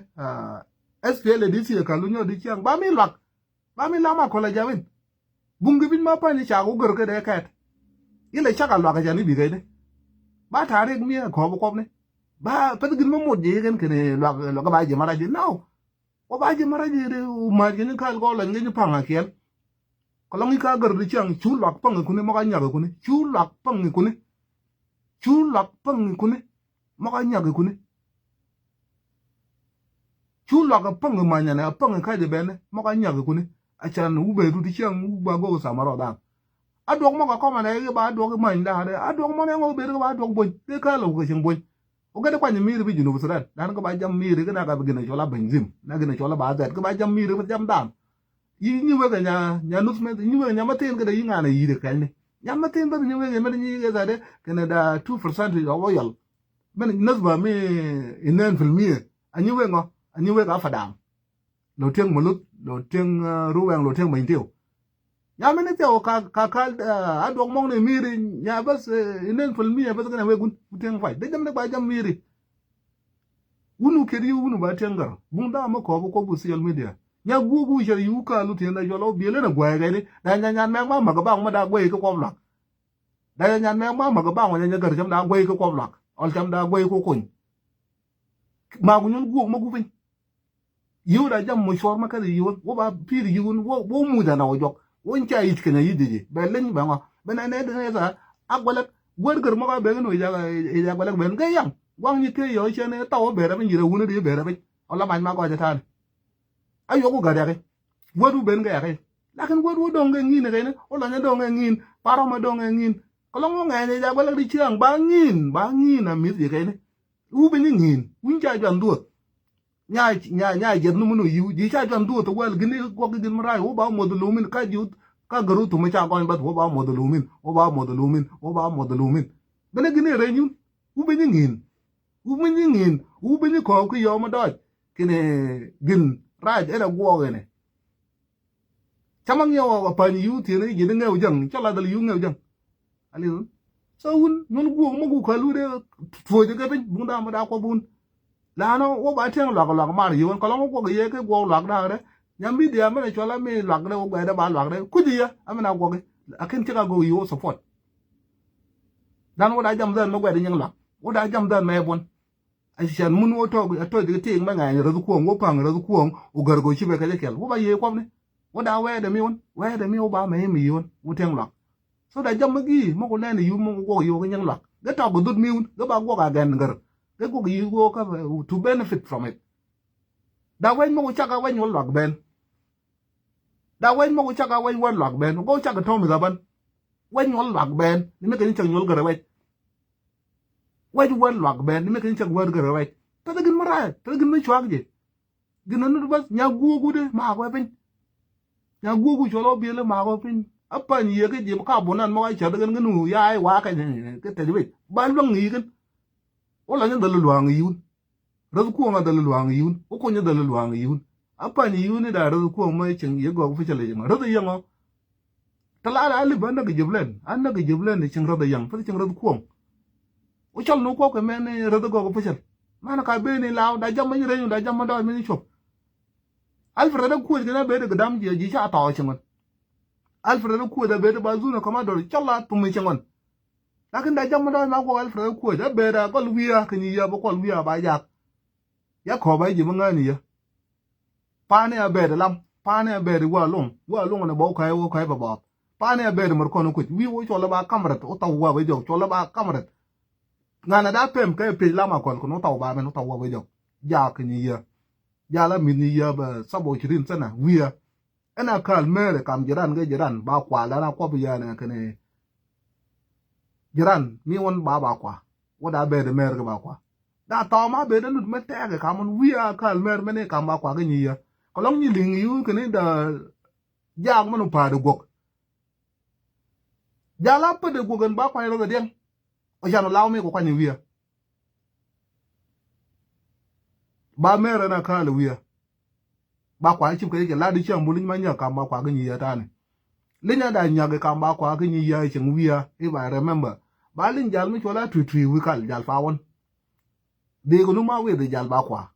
S P L A D C ɛ kal wä nyɔ di ciaŋ ba mi luak. Ba mi lam a kɔl a jawin. Buŋ ki piny ma pa̱ny i̱ cak wä gör kä dee kɛɛt. Ilɛ cak a luak a can i̱ bi kɛɛt i̱ ba ta̱a̱ riɛk mi ɛ kɔɔp kuɔpni. Ba peth gin ma mot ji̱ kɛn kɛn luak luak ba ji̱ ma rac i̱ naw. Wä ba ji̱ ma rac i̱ ri ma̱a̱c kɛn i̱ kal kɔ lɔny kɛn i̱ pa̱ŋ a kiɛl. Kɔlɔŋ i̱ ka gör di ciaŋ cu luak pa̱ŋ ikuni mɔk a nyak ikuni cu luak pa̱ŋ ikuni. Cu luak pa̱ŋ ikuni mɔk a nyak ikuni. Cu luak a päŋ i̱ manyɛ nɛ a päŋ i̱ kac i̱ bɛn i̱ mɔk a nyak i̱ kuni. A can wä ben rut i̱ ciaŋ wä ba gok i̱ thamarɔ dhan. A duɔk mɔk a kɔmɛ nɛ i̱ ba duɔk i̱ many dhan i̱ a duɔk mɔnɛ ŋɔ ben i̱ ba duɔk bony i̱ kä lɛ wä kɛ cieŋ bony. Wä gɛt i̱ kuany i̱ mi̱i̱r i̱ bi Junub Thudan dan kä ba jam mi̱i̱r i̱ kä na ka bi gin a cɔl a beny dhim na gin a cɔl a ba dhɛt kä ba jam mi̱i̱r i̱ bi jam dhan. Yi nyi wek a nya nya nuth meth nyi wek a nya ma thin kä dee yi ŋan a yi̱i̱r i̱ kɛny ni nya ma thin bäth nyi wek a meth nyi i̱ kɛ thadɛ kɛn a da two percent of oil. Mɛn nasba mi inen fil mia. Anyi wek ŋɔ anyi wek a Padang. Lo tiek Muluth lo tiek Ruwɛŋ lo tiek Manytiw. Nya mɛn i̱ thiaw ka ka ka a duɔk mɔŋ ni mi̱i̱ri nya bäth inen fil mia bäth kɛn a wek wun wun tiek fac dee jam ni ba jam mi̱i̱ri. Wun wä kiɛt yi wun wä ba tiek gär buŋ dhamä kɔɔp wä kɔp wä social media. Nya guuk wä cɛ yi wä ka̱a̱l wä tiek da cuɔl wä biël in a gua̱a̱c kɛn i̱ da nya nyan mɛk ma mäk a baŋ ma da gua̱c i̱ kä kɔp luak. Da nya nyan mɛk ma mäk a baŋ wä nya nya gär cam da gua̱c i̱ kä kɔp luak ɔl cam da gua̱c i̱ kä kony. Maku nyol guok ma gupiny. Yiw da jam mucuɔr ma kɛth yiw wä ba pi̱i̱r yiw wä wä muc da na wä jɔk. Wun ca yic keny a yic ji̱ ji̱ bɛ leny bɛ ŋɔ bɛ nɛ nɛ dee nɛ tha. A guɛlɛk guɛr gɛr mɔk a bek ni wi̱c a guɛlɛk ben gɛ yaŋ guaŋ nyi kee yɔ cɛ ni thaw a bɛr a piny ji̱ rɛ wun a di bɛr a piny. Ɔ la mac ma gɔc a ta̱a̱ni. A yuɔk ku gat yaki. Guɛt wu ben gɛ yaki. Lakin guɛt wu do̱ŋ gɛ ŋi̱i̱n kɛn wu lɔny a do̱ŋ gɛ ŋi̱i̱n. Parɔm a do̱ŋ gɛ ŋi̱i̱n. Kɛ lɔŋ wä ŋɛɛny a guɛlɛk di ciaŋ ba ŋi̱i̱n ba ŋi̱i̱n a mi̱th ji̱ kɛn. Wu ben i̱ ŋi̱i̱n wun ca juan dhuɔth. Nya nya nya jiɛth ni mun wi̱i̱ yiw ji̱ ca juan dhuɔth wäl gini guɔk gini mi rac wä ba muɔth lumin ka ji̱ ka gäru thum ca gɔny bath wä ba muɔth lumin wä ba muɔth lumin wä ba muɔth lumin. Bene gini reny yun wu ben i̱ ŋi̱i̱n. Wu ben i̱ ŋi̱i̱n wu ben i̱ kɔɔk ki yɔm a dɔc kini gin rac ɛn a guɔk ɛnɛ. Cä ma ŋiɛw a pa̱ny yiu thieni ji̱ di ŋɛw jäŋ cä la dhal yiu ŋɛw jäŋ. Alin so wun nyun guok ma guk ka lu de tuoc ke piny bun da ma da kɔ bun. Lano wo ba tiɛŋ luak luak mar yiu kɔlɔŋ wo guok ye ke guok luak da re. Nyam bi dia mene cɔla mi luak de wo gbɛ de ba luak de kuji ye amina guok. Akin cika go yiu support. Dan wo da jam dhan ma gbɛ de nying luak wo da jam dhan ma ye bun. A ci can mun wä tɔk a tɔc kɛ tiŋ mɛ ŋɛny rɛth kuɔŋ wä paŋ rɛth kuɔŋ wä gär gɔ ci bɛ kɛ jɛ kɛl wä ba yiëë kuɔpni. Wä da wɛɛdɛ mi wän wɛɛdɛ mi wä ba mɛ mi yiëë wän wä tiɛŋ luak. So da jam mi gi̱i̱ mɛ ku lɛn yiu mɛ ku guɔk yiu kɛ nyɛŋ luak gɛ tɔk gɛ dhut mi wun gɛ ba guɔk a gɛn gär. Gɛ guɔk yiu wä kä to benefit from it. Da wɛny mɛ ku cak a wɛny wä luak bɛn. Da wɛny mɛ ku cak a wɛny wä luak bɛn gɔ cak a tɔmi dhaban. Wɛny wä luak bɛn ni mɛ kɛ ni cak nyuɔl gär a wɛc. Wec wän luak bɛn ni mi kin cak wär gɛ rɛwɛc. Tɛth gin mi rac tɛth gin mi cuak ji̱. Gin ni bäth nya guoku di maak wɛ piny. Nya guoku cuɔl wä biɛl maak wɛ piny. A pa̱ny yiëë kä ji̱ ka bunan mɔk a cäth gin gin wu yaay wakä kɛ tɛc wec ba luäŋ yi̱ gin. Wä lɔny dhäl lua̱a̱ŋ yi̱ wun. Räth kuɔŋ a dhäl lua̱a̱ŋ yi̱ wun wä kuny a dhäl lua̱a̱ŋ yi̱ wun. A pa̱ny yi̱ wun i̱ da̱a̱ räth kuɔŋ mä cieŋ yiëë gɔɔk pi cä lec ŋɔ räth yiëë ŋɔ. Tɛ la a lip a näk jëp lɛn a näk jëp lɛn cieŋ räth a yäŋ pä cieŋ räth kuɔŋ. Wä cɔl ni kuɔk kɛ mɛn räth a gɔɔk a pä cäl. Man ka ben i̱ law da jam ma ji̱ reny da jam ma dɔɔc ma ji̱ cuɔp. Alfred a kuɔc kɛn a ben i̱ gɛ dam jiɛ ji̱ ca tɔɔ cieŋ ɣɔn. Alfred a kuɔc a ben i̱ ba dhun a kɔm a dɔr cɔl a thum i̱ cieŋ ɣɔn. Lakin da jam ma dɔɔc ma kuɔk Alfred a kuɔc a ben a gɔl wi̱i̱ a kɛ nyi yia bä kuɔl wi̱i̱ a ba jak. Ya kɔp a ji̱ mi ŋäni yä. Pani a bɛɛt lam pani a bɛɛt wa luŋ wa luŋ ni bä wä ka̱y wä ka̱y bä bɔɔth. Pani a bɛɛt mär kɔn kuc wi̱i̱ wä cuɔl ba kamrät wä thaw wa bä jɔk cuɔl ba kamrät. Ŋanɛ da pem kɛ pec lam a kɔl kɔn wä thaw ba mɛn wä thaw wa bä jɔk. Jaak ni yä. Jal a mi̱th ni yä bä saba wa cirin thänä wi̱i̱ a. Ɛn a kääl mɛɛr kam jiran kɛ jiran ba kual ɛn a kuɔp yɛn ɛ kɛn. Jiran mi wän ba ba kua wä da bɛɛr mɛɛr kɛ ba kua. Da thɔɔ ma bɛɛr da lut mɛ tɛɛk kɛ kam wän wi̱i̱ a kääl mɛɛr mɛn i̱ kam ba kua kɛ nyi yä. Kɛ lɔŋ nyi li̱ŋ yi̱ wä kɛn i̱ da jaak mɛn wä pa̱a̱t i̱ guɔk. Jal a pät i̱ guɔk ɛn ba kuany rɔth ɛ diɛŋ. Ɔ can wä law mi kɛ kuany i̱ wi̱i̱ a. Ba mɛr ɛn a kääl wi̱i̱ a. Ba kua cip kɛ cɛ lat i̱ ciaŋ bu li̱ny ma nyak kam ba kua kä nyi yia tani. Li̱ny a da nyak i̱ kam ba kua kä nyi yia i̱ cieŋ wi̱i̱ a if I remember. Ba li̱ny jal mi cuɔl a tui tui wi̱i̱ kal jal pa wän. Dhik nu ma wi̱i̱ dhi jal ba kua.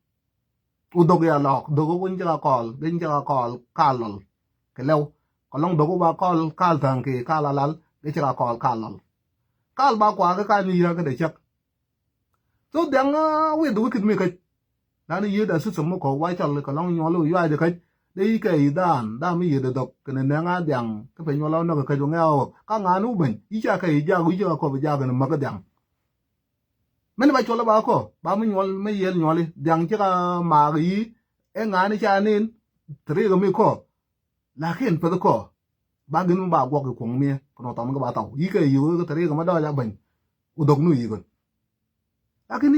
U dhok ya lɔɔk dhok wun cika kɔɔl gin cika kɔɔl kal lɔl. Kɛ lɛw kɛ lɔŋ dhok wun ba kɔɔl kal tha̱a̱ŋ kɛ kal alal gin cika kɔɔl kal lɔl. Kal ba kua kä kal nyi yia kä dee cäk. So dhiaŋ a with the wicked mi käc. Lan yiet a system mi kɔ wa cɔl kɛ lɔŋ nyuɔl wi̱i̱ yuac käc. Dee yi kɛ yi dhaan dhaan mi yiet a dhɔk kɛnɛ nɛŋ a dhiaŋ kä pɛ nyuɔl a näk käc wä ŋɛ̈ɛ̈ wä ka ŋa̱a̱n wä beny yi ca kɛ yi jak wi̱i̱ cä kɔp jak kɛnɛ mäk kä dhiaŋ. Mɛn ba cuɔl ba kɔ ba mi nyuɔl mi yiel nyuɔli dhiaŋ cä ka maak yi. Ɛ ŋa̱a̱n ca nin. Tɛ rik mi kɔ. Lakin päth kɔ ba gin mi ba guɔk kɛ kuɔŋ miɛ kɛ nɔ tɔm kɛ ba thaw yikɛ yik kɛ tɛ rik ma dɔɔc a beny. Ku dhok nu yikɛ. Lakin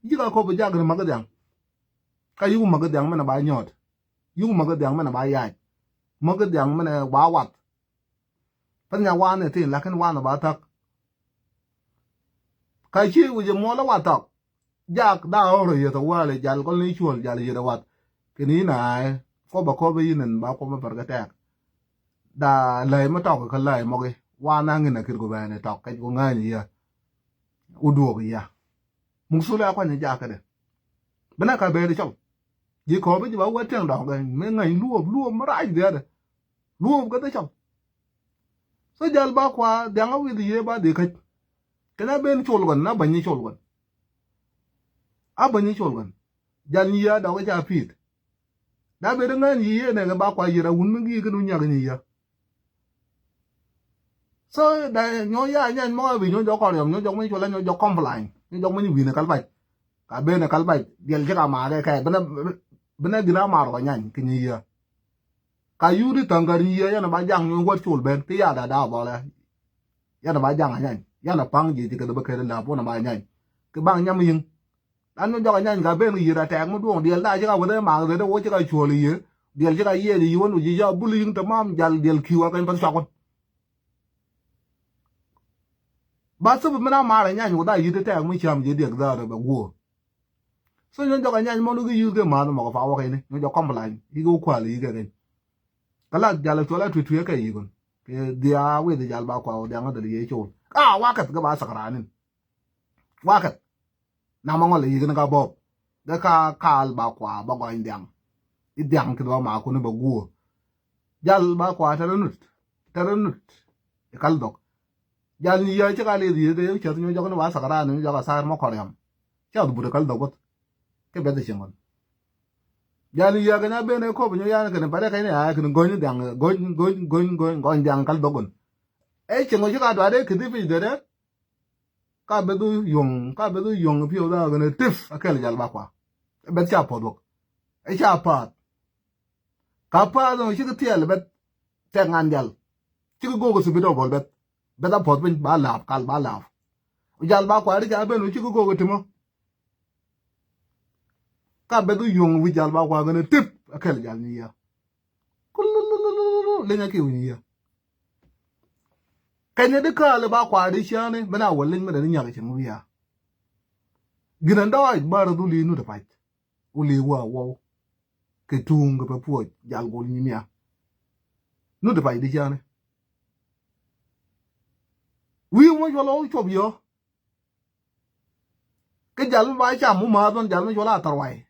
yik a kɔp jak ni mak kɛ dhiaŋ. Ka yik mak kɛ dhiaŋ mɛn ba nyɔɔt. Yik mak kɛ dhiaŋ mɛn ba yac. Mak kɛ dhiaŋ mɛn ba wath. Pɛn nya wanɛ thin lakin wanɛ ba thak. Ka ci wi̱c muɔl a wath thɔk. Jak da ɣɔr yeth a wäl jal kɔl ni cuɔl jal yeth a wath. Kɛ ni naɛ kɔp a kɔp a yin ɛn ba kɔp a pɛr kɛ tɛk. Da läy mi tɔk kä läy mɔki wan a ŋin a kir ku bɛn tɔk kɛc ku ŋäny yɛ. U duɔk yɛ. Muk thul a kuany jak kädɛ. Bina ka bɛɛr cɔl. Ji̱ kɔp i̱ ji̱ ba wä tiɛŋ dɔk mi ŋäny luɔp luɔp mi rac dhiaadɛ. Luɔp kä dhɛ cɔl. So jal ba kua dhiaŋ a wi̱th yiee ba dhi käc. Kɛn a ben col ɣän a bäny col ɣän. A bäny col ɣän. Jal nyi ya dɔk i̱ ca pi̱i̱t. Da ben ri ŋäny yiee nɛ kɛ ba kua yier a wun mi gi̱i̱ kɛn wun nyak nyi ya. So da nyɔ ya nyany mɔ bi nyɔ jɔ kɔr yɔm, nyɔ jɔ mɔ cuɔlɛ, nyɔ jɔ complain, nyɔ jɔ mɔ wi̱n kal bac. Ka ben kal bac diɛl ci ka maarɛ kɛ, benɛ, benɛ gina maar kɔ nyany ki nyi yia. Ka yuri taŋ ka nyi yia, yan ba jaŋ nyɔ wät col ben ti ya da da bɔlɛ. Yan ba jaŋ a nyany, yan a paŋ ji ti kɛ dɛ bä kɛ la bɔ na ba nyany. Ki baŋ nyam yiŋ. Lan mi jɔk a nyany ka ben kɛ yiër a tɛɛk mi duɔ̱ŋ diɛl da ci ka weth ɛ mak dhet ɛ wä ci ka cuɔl yiër. Diɛl ci ka yiɛɛc ɛ yiwän wä ci ca bul yiŋ te mam jal diɛl kiw a keny päth cɔk wän. Ba thäp min a mar a nyany wä da yi̱t ɛ tɛɛk mi cam ji̱ diɛk dhaar ɛ bɛ guɔ. So nyɔ jɔk a nyany mɔn wä ki yuth kɛ math mɔk a fa wä keny ni nyɔ jɔk kɔm bi lany yik wä kual yik kɛ keny. Kɛ la jal ɛ cuɔl a tui tui ɛ kɛ yik wän. Kɛ dhia weth jal ba kua wä dhiaŋ a dhɛl yee col a wakɛth kɛ ba thak raan in. Wakɛth. Namɔ ŋɔl i̱ yikni ka bɔp. Gɛ ka kaal ba kua ba gɔny dhiaŋ. I̱ dhiaŋ kith ba makuni ba guɔ. Jal ba kua tɛrɛ nut. Tɛrɛ nut. I̱ kal dhɔk. Jal ni yia ci ka lith yith dee cɛth nyɔ jɔk ni ba thak raan ni jɔk a thar mɔ kɔriam. Cɛth but i̱ kal dhɔk bäth. Kɛ bɛth i̱ cieŋ ɣɔn. Jal ni yia kɛ nya ben i̱ kop nyɔ yan kɛn bɛrɛ kɛn i̱ a kɛn gɔny dhiaŋ gɔny gɔny gɔny gɔny gɔny dhiaŋ kal dhɔk ɣɔn. Ɛ cieŋ ɣɔn ci ka duat i̱ kithi pic dee dee. Ka beth wä yuɔ̱ŋ, ka beth wä yuɔ̱ŋ piɔw dha kɛn tip a kɛl jal ba kua. Beth ca puɔth wä. Ɛ ca path. Ka path ɔ cik thiɛl beth. Tɛk ŋan jal. Cik go̱o̱k thibit ɔ bɔl beth. Beth a puɔth piny ba laap kal ba laap. Jal ba kua ri ca ben wä cik go̱o̱k timɔ. Ka beth wä yuɔ̱ŋ wi̱c jal ba kua kɛn tip a kɛl jal ni yia. Kululululu leny a kiw nyi yia. Kɛnyɛ di kääl ba kua di ciani ben a wä leny mi dɛ ni nyak cieŋ wi̱i̱ a. Ginɛ dɔɔc bä rɛ dhul i̱ nut pac. Wuli wä wɔw. Kɛ tuŋ kɛ pɛ puɔc jal gol nyi mia. Nut pac di ciani. Wi̱i̱ wä cuɔl wä cuɔp yɔ. Kä jal mi ba cam mu math mɛn jal mi cuɔl a thar way.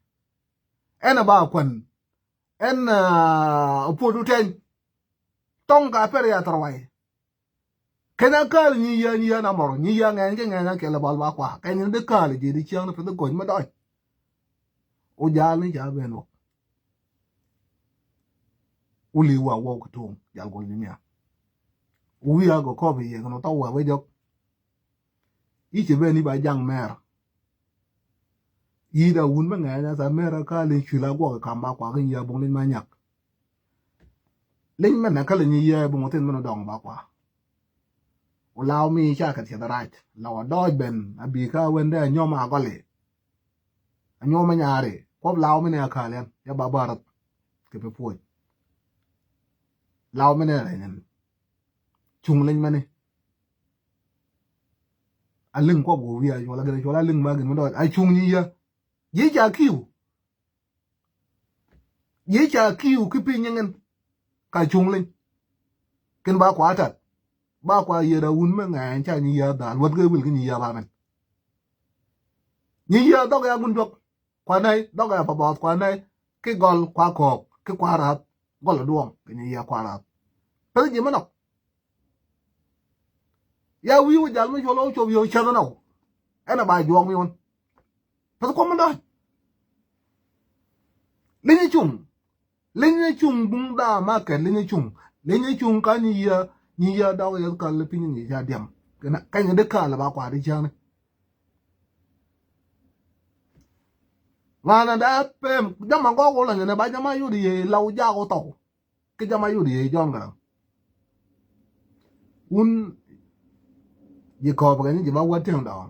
Ɛn a ba kuɛn. Ɛn a puɔdu tɛny. Tɔŋ ka pɛr ya thar way. Kɛn a kääl nyi yia nyi yia na mɔr nyi yia ŋɛny kɛ ŋɛny a kɛl a bal ba kua kɛn ni di kääl ji̱ di cieŋ ni pith gɔny mi dɔc. Wä jal ni ca ben wä. Wuli wa wä kɛ tuŋ jal gol ni mia. Wä wi̱i̱ a gɔ kɔp i̱ yɛ kɛn wä tɔk wɛ wä jɔk. I̱ ci ben i̱ ba jaŋ mɛr. Yi̱i̱t a wun bä ŋɛɛny a tha mɛr a ka̱a̱l in cuil a guɔk i kam ba kuak in yia buŋ lic ma nyak. Lic mɛn a käl in yia buŋ thin mɛn a dɔŋ ba kuak. Wä law mi ca kɛ thieth rac la wä dɔɔc ben a bi ka wendɛ a nyɔm a gɔli. A nyɔm a nyari kuɔp law mi ni a ka̱a̱l yɛn ya ba ba rɔth. Kɛ pi puɔc. Law mi ni a rɛny ɛn. Cuŋ lic mɛni. A liŋ kuɔp wä wi̱i̱ a cuɔl a gɛn a cuɔl a liŋ ma gɛn mi dɔɔc a cuŋ nyi yia. Ji̱ ca kiw. Ji̱ ca kiw ki piny nyiŋin. Ka cuŋ liŋ. Kin ba kua tat. Ba kua yiet a wun mi ŋɛɛny ca nyi yia dhal wäth kɛ wil ki nyi yia ba mɛn. Nyi yia dhɔk ya gun duɔk. Kua nɛy dhɔk ya pa bɔɔth kua nɛy ki gɔl kua kɔɔk ki kua rath. Gɔl a duɔŋ kɛ nyi yia kua rath. Peth ji̱ mi nɔk. Ya wi̱i̱ wä jal mi cuɔl wä cop yio̱w cäth nɔw. Ɛn a ba juɔk mi wän. Peth kuɔm mi dɔ̱c. Li̱ny cuŋ. Li̱ny cuŋ buŋ da ma kɛt li̱ny cuŋ. Li̱ny cuŋ ka nyi yia nyi yia dɔk yɛ kal piny nyi ca diam. Kɛn kɛn di kal ba kua di cäni. Ŋa̱n a da pem jama gɔk wä lɔ nyɛ nɛ ba jama yut yɛ law jak wä thɔw. Kä jama yut yɛ jɔn garaŋ. Wun ji̱ kɔɔp kɛ ni ji̱ ba wä tiɛŋ dɔɔŋ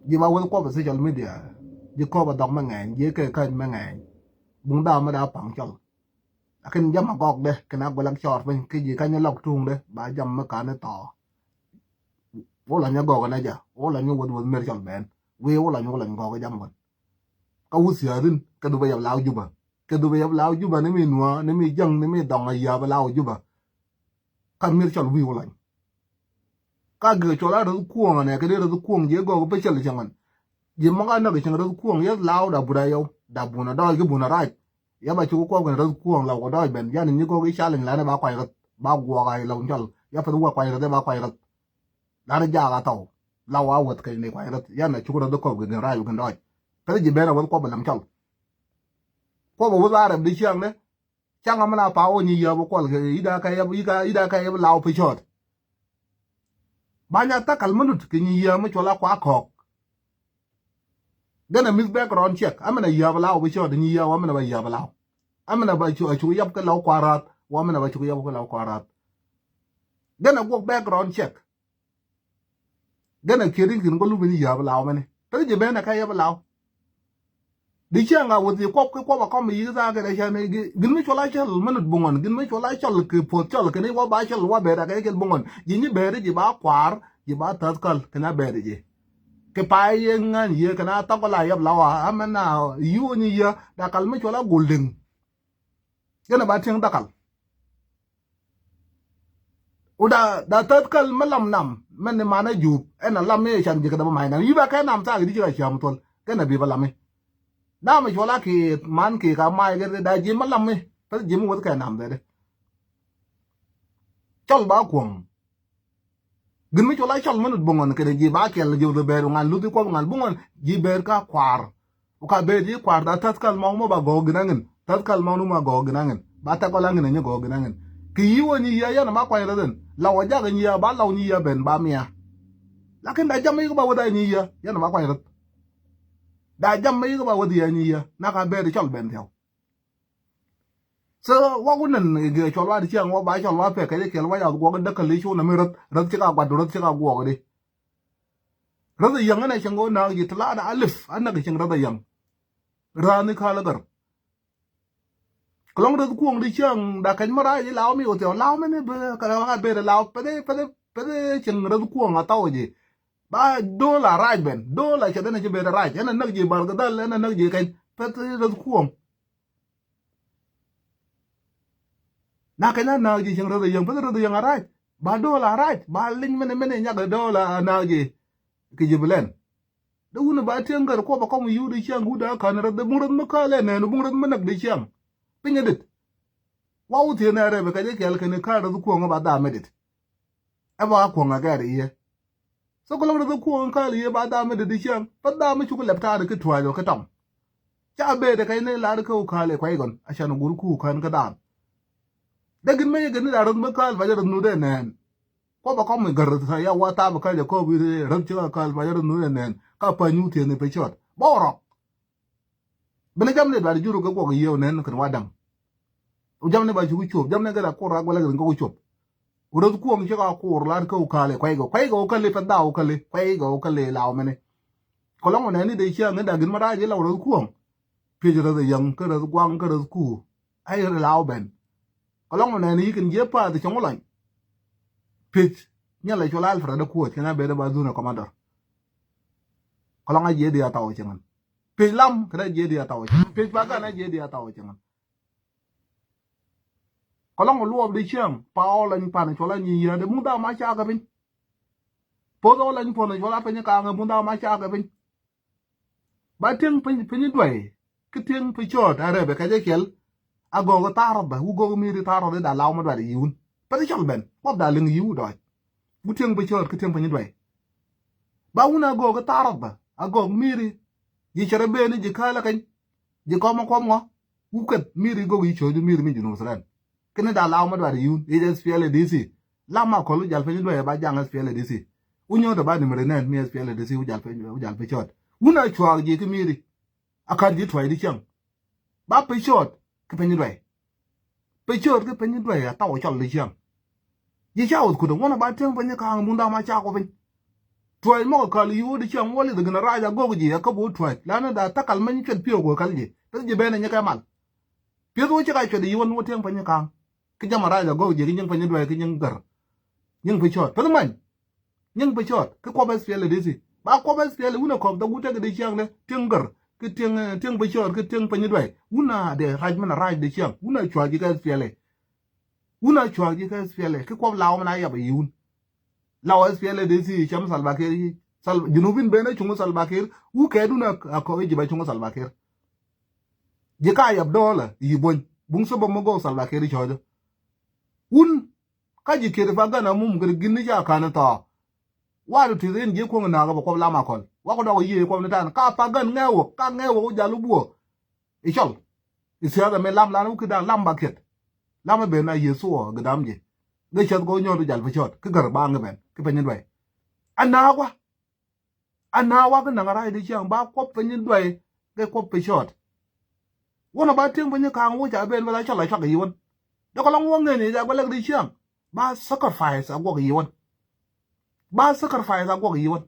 ji̱ ba wä kuɔp social media. Ji̱ kɔɔp a dhɔk mɛ ŋɛny ji̱ kɛ käc mɛ ŋɛny. Buŋ da mɛ da paŋ cɔl. Lakin jama gɔk dɛ kɛn a guɛlak cɔɔr piny kä ji̱ kany lɔk tuŋ dɛ ba jam mɛ kan ni thɔɔ. Wä lɔ nyɛ gɔk nɛ ja wä lɔ nyɛ wä wä mɛr cɔl bɛn. Wi̱i̱ wä lɔ nyɛ wä lɔ nyɛ gɔk jam gɔn. Kä wä thia̱thin kä dhupɛ yap law Juba. Kɛ dhupɛ yap law Juba ni mi nua̱a̱ ni mi jäŋ ni mi dhɔŋ a yap law Juba. Kä mi̱r cɔl wi̱i̱ wä lɔ nyɛ. Ka gɛ cuɔl a rɛth kuɔŋ anɛ kɛ dee rɛth kuɔŋ jiɛ gɔk pecɛl cɛ ŋɔn. Jiɛ mɔk a näk cɛŋ rɛth kuɔŋ yɛth law da but a yɔw da bun a dɔɔc ki bun a rac. Yɛ ba cuk kuɔk kɛn rɛth kuɔŋ law kɛ dɔɔc ben yan ni kɔk i̱ calɛny lan i̱ ba kuac rɛth ba guɔk a law cɔl yɛ pɛth wä kuac rɛth i̱ ba kuac rɛth. Lan i̱ jaak a thɔw law a wäth kɛn ni kuac rɛth yan a cuk rɛth kɔk kɛ gɛn rac wä kɛn dɔɔc. Pɛth ji̱ ben a wäth kuɔp a lam cɔl. Kuɔp a wäth a rɛp di ciaŋ ni. Caŋ amäna pa̱a̱ wä nyi yäp kuɔl kɛ ida kɛ yäp ida kɛ yäp law pi cɔɔt. Bany a thakal mi lut kɛ nyi yiaa mi cuɔl a kua kɔɔk. Gɛn a miss background check. Amɛn a yia̱a̱p a law bi cɔɔt nyi yia̱a̱p amɛn a ba yia̱a̱p a law. Amɛn a ba cu a cuk yap kɛ law kua rath. Wa amɛn a ba cuk yap kɛ law kua rath. Gɛn a guɔk background check. Gɛn a kiɛ riŋ kin kɔ lup in yia̱a̱p a law mɛni. Pɛn ji̱ ben a ka yap a law. Di cäŋ a wuth yi kuɔp ki kuɔp a kɔm yi thaa kɛ dɛ cä ni gi-, gin mi cuɔl a cɔl mi nut buŋɔn, gin mi cuɔl a cɔl ki puɔth cɔl kɛ ni wa ba cɔl wa bɛɛr a kɛ kɛl buŋɔn. Ji̱ nyi bɛɛr ji̱ ba kuaar, ji̱ ba thath käl kɛ na bɛɛr ji̱. Kɛ pay yɛ ŋa̱n yɛ kɛ na thɔk la yɛp la wa, amɛ na yiw ni yɛ, da kal mi cuɔl a gul diŋ. Gɛn a ba tieŋ da kal. Wu da, da thath käl mi lam nam, mɛn ni man a jup, ɛn a lam mi can ji̱ kɛ dap a may nam. Yi ba kɛ nam thaak di ji̱ ka ciam thuɔl, kɛn a bi ba lam mi. Nam mi cuɔl a ki man ki ka may kɛ da ji̱ mi lam mi, pɛth ji̱ mi wuth kɛ nam dɛ dɛ. Cɔl ba kuɔm. Gin mi cuɔl a cɔl mi nut buŋɔn kɛn ji̱ ba kɛl ji̱ wuth bɛɛr ŋa̱n luthi kuɔm ŋa̱n buŋɔn, ji̱ bɛɛr ka kuaar. Wu ka bee ti kuaar da thath käl mɔŋ mɔ ba gɔɔk gin aŋin. Thath käl mɔŋ nu ma gɔɔk gin aŋin. Ba thɛk ɔ la ŋin a nyi gɔɔk gin aŋin. Kɛ yi wä nyi yia yan ma kuany rɛth in. La wä jak nyi yia ba law nyi yia ben ba mia. Lakin da jam mi ba wä da nyi yia yan ma kuany rɛth. Da jam mi ba wä da nyi yia. Na ka bee ti cɔl ben thiaw. So, wa ku nɛn gɛ cɔl wa di ciaŋ wa ba cɔl wa pek kɛ jɛ kɛl wa ya guɔk däk kɛ li cu na mi rɛth, rɛth ci ka guat, rɛth ci ka guɔk di. Räth a yäŋ ɛn ɛ cäŋ ɣöö naak ji̱ ti laat alip a näk cäŋ räth a yäŋ. Raan ni ka̱l ɛ gär. Kɛ lɔŋ räth kuɔ̱ŋ di cäŋ da kɛc mi rac i̱ law mi wä thiɔw law mɛn i̱ bee kɛ lɔŋ a ber i̱ law peth i̱ peth i̱ peth i̱ cäŋ räth kuɔ̱ŋ a thaw ji̱. Ba do̱l a rac ben do̱l a cɛ dhen a ci ber a rac ɛn a näk ji̱ bar kɛ dhal ɛn a näk ji̱ kɛc peth i̱ räth kuɔ̱ŋ. Na kɛn a naak ji̱ cieŋ räth a yäŋ, peth räth a yäŋ a rac. Ba do̱l a rac, ba liŋ mɛnɛ mɛnɛ nyak a do̱l a naak ji̱. Kɛ ji̱ bi lɛn. Dee wun ba tieŋ gär kuɔp a kɔm yut di ciaŋ wut a ka̱n räth, dee buŋ räth mi käl ɛ nɛn, buŋ räth mi näk di ciaŋ. Piny a dit. Wa wut thieen ɛ rɛp kɛ jɛ kɛl kɛn ka̱n räth kuɔŋ ba dhamɛ dit. Ɛ ba kuɔŋ a gɛr i̱ yɛ. So kɛ lɔŋ rɛth kuɔŋ in kääl i̱ yee ba dam mi dee di ciaŋ pä dam mi cuk lɛp ta̱a̱ ni ki tua̱a̱c ɔ ki tɔm. Ca bee dee kɛc ni lar kä wä kääl i̱ kuɛy gɔn a can wä gul ku kään kä dam. Dee gin mi yɛ gin ni la rɛth mi kääl pa jɛ rɛth nu dee nɛɛn. Kuɔ ba kɔm mi gär rɛth tha ya wa thaap kääl jɛ kɔp i̱ rɛth ci kä kääl pa jɛ rɛth nu dee nɛɛn ka pa nyu thieth ni pɛ cɔt bä wä rɔk. Bini jam ni dɔaar jur kɛ guɔk yiëë nɛn kɛn wa daŋ. Wu jam ni ba cuk cuɔp jam ni gɛt a kur a guɛlɛ gɛt kɛ ku cuɔp. Wu rɛth kuɔŋ cik a kur lar kä wu kali kuay gɛ kuay gɛ wu kali pɛ dha wu kali kuay gɛ wu kali law mɛni. Kɔlɔŋ wu nɛni dee ciaŋ ni dak gin ma rac i̱ law rɛth kuɔŋ. Piec rɛth a yäŋ kä rɛth guaŋ kä rɛth ku. Ay rɛ law bɛn. Kɔlɔŋ wu nɛni yikin jiɛ paath cɔŋ wu lɔny. Piec nyɛlɛ col Alfred a kuɔc kɛn a ben a ba dhun a kɔmadɔr. Kɔlɔŋ a jiɛ di a thaw cɛ ŋän. Piec lam kɛ rɛ jiɛ di a thaw cɛ ŋän. Piec pa gan a jiɛ di a thaw cɛ ŋän. Kɔlɔŋ luɔp di ciaŋ pa ɔ lany pan col a nyi yia̱a̱n de muŋ dha ma cakɛ piny. Poth ɔ lany puɔn col a piny kaŋɛ muŋ dha ma cakɛ piny. Ba tieŋ piny piny duay ki tieŋ pi cɔɔt a rɛbɛ kɛ jɛ kiɛl. A gɔk thaar rɔdhɛ wu gɔk mi ri thaar rɔdhɛ da law ma duat yiwun pɛ ti cɔl ben kuɔth da liŋ yiwu dɔɔc. Wu tieŋ pi cɔɔt ki tieŋ piny duay. Ba wun a gɔk thaar rɔdhɛ a gɔk mi ri. Ji̱ cɛ rɛ ben ji̱ kääl a keny. Ji̱ kɔm a kɔm ŋɔ. Wu keth mi ri gɔk yi cɔɔc mi ri mi Junub Sudan. Kini da law ma duat yiwun i̱ S P L A D C. Lam ma kɔl wu jal piny duay ba jaŋ S P L A D C. Wu nyɔɔt a ba nimri nɛn mi S P L A D C wu jal piny wu jal piny cɔɔt. Wun a cuaak ji̱ ki mi ri. A kar ji̱ tuac di ciaŋ. Ba pecööt ki piny duay. Pecööt ki piny duay a thaw cɔl di ciaŋ. Ji̱ ca wuth kut ŋuɔ̱n a ba tieŋ piny ka̱a̱ŋ bun dam a cak ku piny. Tuac mɔk a kal yiwä di ciaŋ wä lith gin a rac a gok ji̱ a käp wä tuac lan da thakal meny cuɛt piök wä kal ji̱ peth ji̱ ben a nyɛ kɛ mal. Pieth wä cik a cuɛt yiwä ni wä tieŋ piny ka̱a̱ŋ. Ki jam a rac a gok ji̱ ki nyiŋ piny duay ki nyiŋ gär. Nyiŋ pecööt peth many. Nyiŋ pecööt ki kuɔp S P L A D C. Ba kuɔp S P L A wun a kɔp dhɔk wut tekɛ di ciaŋdɛ tieŋ gär ki tieŋ eh, tieŋ pecööt ki tieŋ piny duay wun a dee rac min a rac di ciaŋ wun a cua̱a̱k ji̱ kä S P L A. Wun a cua̱a̱k ji̱ kä S P L A ki kuɔp law min a yap a yiwun. Law S P L A D C cam Salva Kiir. Junubin ben a cuŋ Salva Kiir wu kɛɛt wun a kɔk i̱ ji̱ ba cuŋ Salva Kiir. Ji̱ ka yap dɔɔlä yi buɔ̱ny buŋ thop a mi gɔk Salva Kiir cɔɔcä. Wun Ka ji̱ kiet pa gän a mum kɛ gin ni ca ka̱n thɔɔ. Wa du ti rin ji̱ kuɔŋ nakä bɛ kuɔp lam a kɔl wa ku dɔk yiëë kuɔp ni tan ka pa gän ŋɛɛ wä ka ŋɛɛ wä ku jal wä buɔ. I̱ cɔl i̱ thiath ɛmɛ lam lan wä ki da̱a̱n lam ba kiet. Lam ɛ ben a Yecu ɔ gɛ dam ji̱. Gɛ cäth gɔw nyɔɔt wä jal pecööt ki gär ba ŋɛ ben ki peny in duay. Ana̱a̱k wa. Ana̱a̱k wa kä naŋ ra̱a̱c di ciaŋ ba kuɔp piny duay kɛ kuɔp piny cɔɔt. Wänä ba tieŋ piny ka̱a̱ŋ wä ca ben bä la cɔl a cuak yiwän. Dee kɔlɔŋ wä ŋeni ca guɛ lɛk di ciaŋ. Ba sacrifice a guɔk yiwän. Ba sacrifice a guɔk yiwän.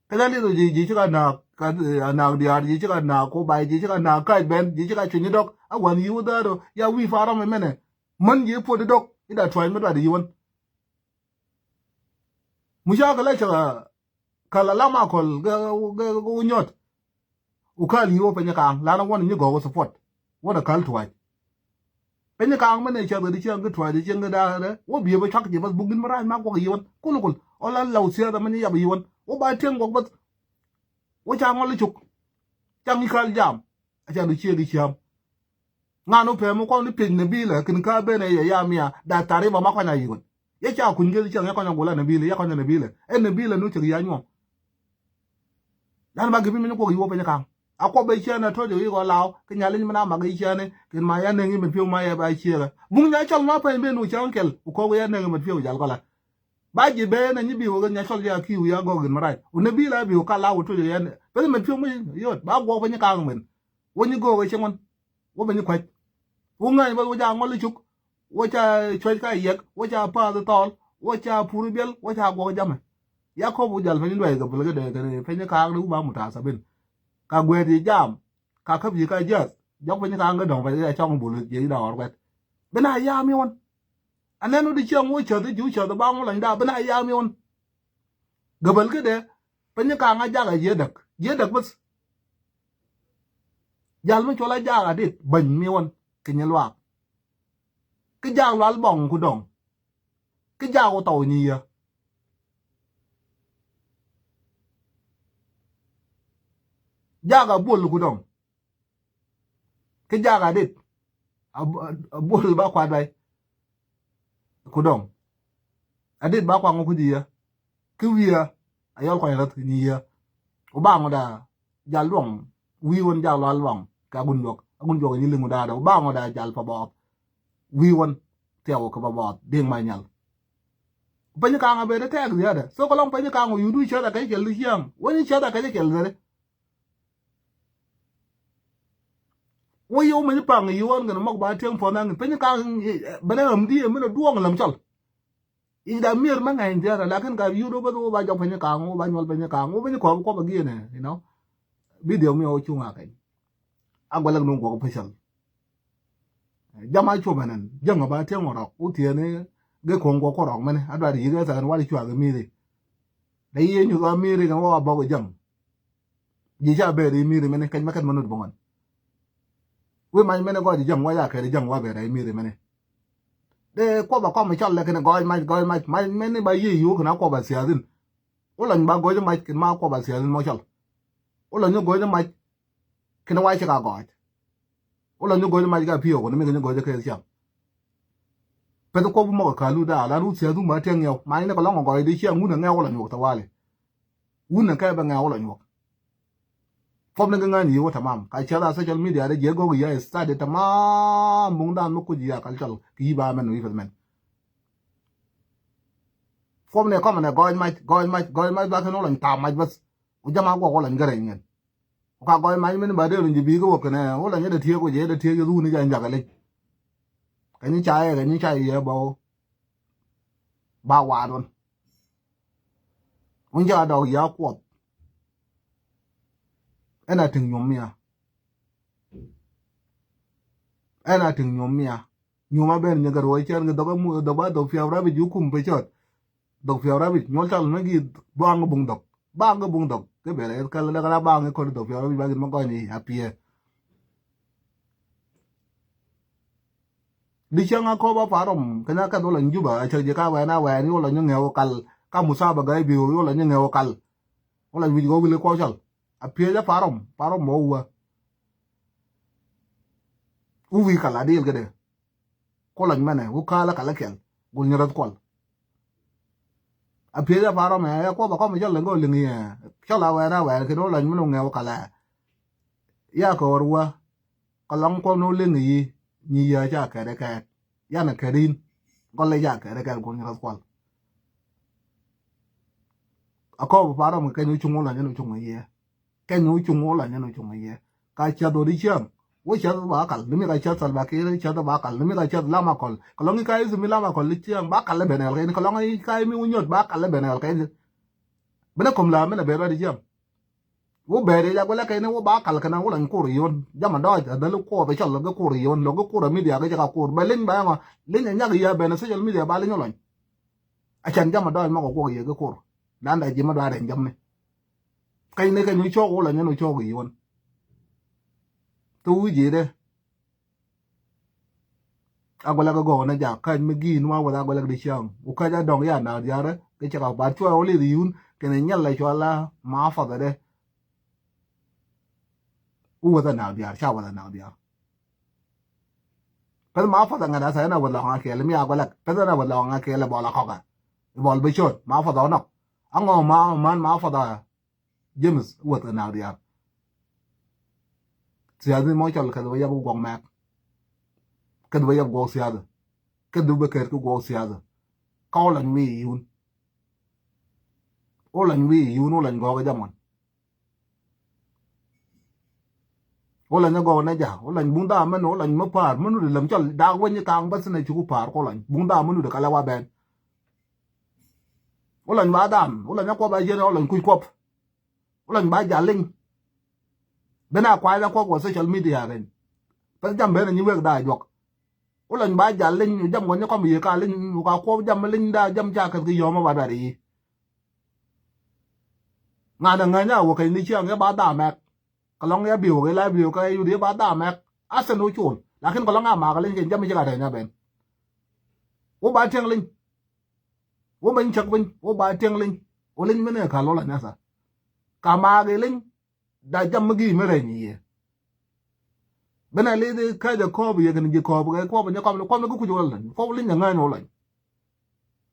Kɛ ca lieth ji̱ ji̱ ci ka na̱a̱k, ka, eh, ana̱a̱k diaar ji̱ ci ka na̱a̱k ko bay ji̱ ci ka na̱a̱k kac ben ji̱ ci ka cuny dɔk a wan yiwä dhaar ya wi̱i̱ farɔm mɛnɛ. Män ji̱ puɔt dɔk ida tuany mi duat yiwän. Mucakila cɛ kal alam akɔl gɛ gɛ gɛ wä nyɔt. Wä kal yiwä piny ka̱a̱ŋ lan wä ni nyi gɔk wä support. Wä ni kal tuac. Piny ka̱a̱ŋ mɛn ɛ cɛ dhɛ di cieŋ ki tuac di cieŋ ki da̱a̱ rɛ wä biɛ bä cuak jiɛ bäth buk in mi ra̱a̱c ma guɔk yiwän. Kul kul ɔ la law thiath amɛn yap yiwän wä ba tieŋ guɔk bäth. Wä ca ŋɔl cuk. Ca ŋi̱ kal jam. A ca du ciek i̱ ciam. Ŋa nu pɛm kɔn ni piec ni bilɛ kin ka ben ɛ yɛ ya mia da tari ba ma kɔnya yiwän. Yɛ ca kuny gel ciaŋ yɛ kɔnya gula ni bilɛ yɛ kɔnya ni bilɛ ɛ ni bilɛ nu cik ya nyuɔm. Yan ba gibi min kuɔk yiwä piny kaŋ. A kuɔp bɛ ciɛn a tɔc ɛ wi̱i̱ kɔ law ki nyalic min a mak i̱ ciɛn kin ma ya neŋ i̱ min piw ma yɛ ba ciek ɛ buŋ nya cɔl ma pɛny ben wä cäŋ kɛl kɔk ya neŋ i̱ min piw jal kɔla. Ba ji̱ bee na nyi bi̱i̱ wä nya cɔl ya ki̱i̱ wä ya gɔk in ma rac wä ni bilɛ a bi̱i̱ wä ka law wä tɔc ɛ yɛn peth min piw mi yot ba guɔk piny kaŋ min. Wä nyi gɔk ɛ cieŋ wän. Wä ben ni kua̱c. Wä ŋäny bä wä ca ŋɔl cuk. Wä ca cuec ka yiɛk wä ca path thɔɔl. Wä ca pur biɛl wä ca guɔk jamɛ. Ya kɔp wä jal peny luɛc kɛ bul kɛ dee kɛ peny kaak ni wä ba mutas abin. Ka guɛt yi jam. Ka käp yi ka jiath jɔk peny kaak kɛ dɔŋ peny ya cɔŋ bul jiɛ yi da ɣɔr kuɛt. Bin a yam yi wän. Anɛn wä di cieŋ wä cäth ji̱ wä cäth ba ŋu lɔny da bin a yam yi wän. Gäbäl kädɛ piny kaŋ a jak a jiɛ däk jiɛ däk bäth. Jal mi col a jak a dit bäny mi wän kɛ nyi luaak. Kä jak lual bɔŋ ku dɔŋ. Kä jak wä thɔw nyi yä. Jak a buɔl ku dɔŋ. Kä jak a dit a buɔl ba kuat bay. Ku dɔŋ a dit ba kuaŋ ku ji̱ yä. Kä wi̱i̱ a yɔl kuany räth ni yä. Ku ba ŋu da jal duɔŋ wi̱i̱ wän jak lual luaŋ kɛ agun juɔk agun juɔk ni liŋ ku da da ku ba ŋu da jal pa bɔɔth. Wi̱i̱ wän thiaw kɛ pa bɔɔth diŋ ma nyal. Peny kaŋ a ben tɛɛk ziada so kɛ lɔŋ peny kaŋ a yudu cɛth a kɛ cɛl di ciaŋ wä ni cɛth a kɛ cɛ cɛl dhɛri. Wä yio̱w mɛn paŋ yio̱w ɣän kɛn mɔk ba tiɛŋ puɔ̱n aŋ piny kaŋ bɛn ɛ ɣäm di ɛ min ɛ duɔ̱ɔ̱ŋ läm cɔl. I̱ da mier mɛ ŋa̱ny dhiath ɛ lakin ka yio̱w bä wä ba jɔk piny kaŋ wä ba nyuɔl piny kaŋ wä piny kɔp kɔp ɛ giɛn ɛ you know. Video mi ɛ wä cuŋ a kɛny. A guɛlɛk nuŋ guɔk pecäl. Jam a cuɔp ɛnɛn jäŋ ɛ ba tiɛŋ ɛ rɔk wä thieen i̱ gɛ ko̱ŋ guɔk kɔ rɔk mɛni a duat i̱ yi̱k ɛ thɛkɛn wal i̱ cuak i̱ mi̱i̱thi. Dee yiëë nyuth a mi̱i̱thi kɛn wä a bɔk i̱ jäŋ. Ji̱ ca ber i̱ mi̱i̱ri mɛni kɛc mɛ kɛt mɛ nut buŋän. Wi̱i̱ mac mɛni gɔɔc i̱ jäŋ wa ya kɛt i̱ jäŋ wa ber i̱ mi̱i̱ri mɛni. Dee kuɔp a kɔm i̱ cɔl lɛ kɛn i̱ gɔɔc mac gɔɔc mac mac mɛni ba yiëë yio̱o̱k kɛn a kuɔp a thia̱thin. Wä lɔny ba gɔɔc i̱ mac kɛn ma kuɔp a thia̱thin mɔ cɔl. Wä lɔny i̱ gɔɔc i̱ mac kɛn i̱ wa cik a gɔɔc. Wä lɔny i̱ gɔɔc i̱ mac ka pi̱i̱ ɔ kɛn i̱ mi kɛn i̱ gɔɔc i̱ kɛɛth ciaŋ. Peth kuɔp mɔk ɛ ka̱lu daal an wä thia̱thu ma tiɛŋ yɛw ma inɛ kɛ lɔŋ ɛ gɔɔy di ciaŋ wun ɛ ŋɛ̈ɛ̈k wä lɔny wä kɛ thawali. Wun ɛ kɛ bɛ ŋɛ̈ɛ̈k wä lɔny wä. Kuɔp ni kɛ ŋa̱ny yi̱ wä tamam ka ciath a social media dee jiɛ gɔk yia study tamam buŋdan mi kuc yia kal cɔl kɛ yi̱ ba mɛn wi̱i̱ peth mɛn. Kuɔp ni kɔmɛ nɛ gɔɔy mac gɔɔy mac gɔɔy mac ba kɛn wä lɔny thaam mac bäth. Wä jama guɔk wä lɔny gärɛny ŋɛn. Wä ka gɔɔy mac mini ba dee luny ji̱ bi̱i̱ kä wä kɛnɛ wä lɔny dee tiek wä jɛ dee tiek yɛ dhuuni jɛ nyaka leny. Kɛ nyi ca yɛ kɛ nyi ca yɛ ba wä. Ba waat wän. Wun ca dɔk ya kuɔth. Ɛn a tiŋ nyuɔm mia. Ɛn a tiŋ nyuɔm mia. Nyuɔm a ben nyɛ gat wä cɛn kɛ dɔk a mu dɔk ba dɔk piaw rabic yu kum pecɔt. Dhok piɔw rabic nyuɔl cɔl mi gi̱i̱th baŋ buŋ dhok. Baŋ buŋ dhok kɛ bɛl ɛ kɛl lɛ kɛl a baŋ kɔn dhok piɔw rabic ba gi̱n ma gɔny a piɛ. Di cäŋ a kɔp a parom kɛn a kɛth wä lɔny Juba a cäk ji̱ ka wɛn a wɛn yol lɔny ŋɛw kal ka musaba gay bi yol lɔny ŋɛw kal. Wä lɔny wi̱c gɔ wi̱l kɔ cɔl a piɛ a parom parom mɔ wä. Wä wi̱c kal a dil kɛ dee. Ku lɔny mɛnɛ wä ka̱a̱lä kalä kɛl gul nyɛ rɛth kuɔl. A piec a pa̱a̱r ɔmɛ ɛ kuɔp a kɔm cɔl lɛ ŋo̱o̱l liŋ yɛ cɔl a wɛɛr a wɛɛr kɛn wä lɔny mɛn wä ŋɛɛ wä kalɛ. Ya kɛ ɣɔr wä kɛ lɔŋ kuɔn wä liŋ yi nyi yɛ ca kɛɛt ɛ kɛɛt yan ɛ kɛɛt in gɔl lɛ ca kɛɛt ɛ kɛɛt gul nyɛ rɛth kuɔl. A kɔɔp pa rɔm kɛ kɛny wä cuŋ wä lɔny ɛn wä cuŋ wä yiɛ. Kɛny wä cuŋ wä lɔny ɛn wä cuŋ wä yiɛ. Ka ciath wä di ciaŋ. Wä ciath ba kal. Ni mi ka ciath Salva Kiir ciath ba kal. Ni mi ka ciath Lam Akɔl. Kɛ lɔŋ i̱ ka i̱ mi Lam Akɔl di ciaŋ ba kal i̱ ben ɛl kɛn. Kɛ lɔŋ i̱ ka i̱ mi wä nyot ba kal i̱ ben ɛl kɛn. Bi ni kom la mi na ben rɔ di ciaŋ. Wä bɛɛr i̱ jak wä lɛ kɛn wä ba kal kɛn wä lɔny kur i̱ yɔn. Jama dɔɔc a dhali kur bi cɔl lɔ gi kur i̱ yɔn lɔ gi kur a media gi jɛ ka kur. Bɛ liny ba ɛŋɔ liny a nyak i̱ ya ben a social media ba liny wä lɔny. A can jama dɔɔc mɔk a kuɔk i̱ yɛ gi kur. Dan da ji̱ ma dɔɔc rɛn jamni. Kɛny ni kɛny wä cɔɔk wä lɔny ɛn wä cɔɔk i̱ yɔn. Thok wi̱c i̱ dee. A guɛlɛ kɛ gɔw ni jak käc mi gi̱i̱n wa weth a guɛlɛ kɛ di ciaŋ. Wä käc a dɔŋ ya naak diaarä kɛ cɛ ka bar cuɔy wä li̱th yun kɛn i̱ nyɛl la cual la ma fathɛ dee. Wä weth a naak diaar ca weth a naak diaar. Peth ma fathɛ ŋa̱t a tha̱a̱ ɛn a weth lɔŋ a kɛɛl mi a guɛlɛ peth ɛn a weth lɔŋ a kɛɛl ɛ bɔl a kɔkä. Ɛ bɔl bi ciöt ma fathɛ ɔ nɔk. A ŋɔ ma man ma fathɛ. James weth ɛ naak diaar. Siathi mɔ cɔl kɛth bä yap guɔk mɛk. Kɛth bä yap guɔk siathi. Kɛth bä kɛt ki guɔk siathi. Ka wä lany wi̱i̱ yun. Wä lany wi̱i̱ yun wä lany gɔɔk jam wan. Wä lany gɔɔk nɛ ja wä lany buŋ dhaa mɛn wä lany mä pa̱a̱r mä nut lɛm cɔl daak wä nyi kaŋ bä thin ɛ cuku pa̱a̱r kɛ wä lany buŋ dhaa mä nut kɛ lɛ wa bɛn. Wä lany ba dam wä lany a kuɔp a jiɛn wä lany kuc kuɔp. Wä lany ba jal liny. Ben a kuay la kuɔp wä social media kɛn. Pɛth jam ben a nyi wek daa juɔk. Wä lany ba jal liny jam kɔn nyi kɔm yie ka liny wä ka kuɔp jam liny daa jam ca kɛth ki yɔm a ba dɔar yi. Ŋa̱n a ŋäny a wä kɛny ni ciaŋ yɛ ba dam mɛk. Kɛ lɔŋ yɛ biw kɛ la biw kɛ yut yɛ ba dam mɛk. Asen wä col lakin kɛ lɔŋ a mak liny kɛny jam mi ci ka tɛny a ben. Wä ba tiɛŋ liny. Wä ben cäk piny wä ba tiɛŋ liny. Wä liny mi ni kal wä la nyasa. Ka maak i̱ liny da jam mi gi̱i̱ mi rɛny i̱ yɛ. Ben a lithi käc a kɔɔp i̱ yɛ kɛn ji̱ kɔɔp kɛ kuɔp i̱ nyɛ kɔp ni kuɔp ni ki kuc wä la liny kuɔp liny a ŋäny wä lany.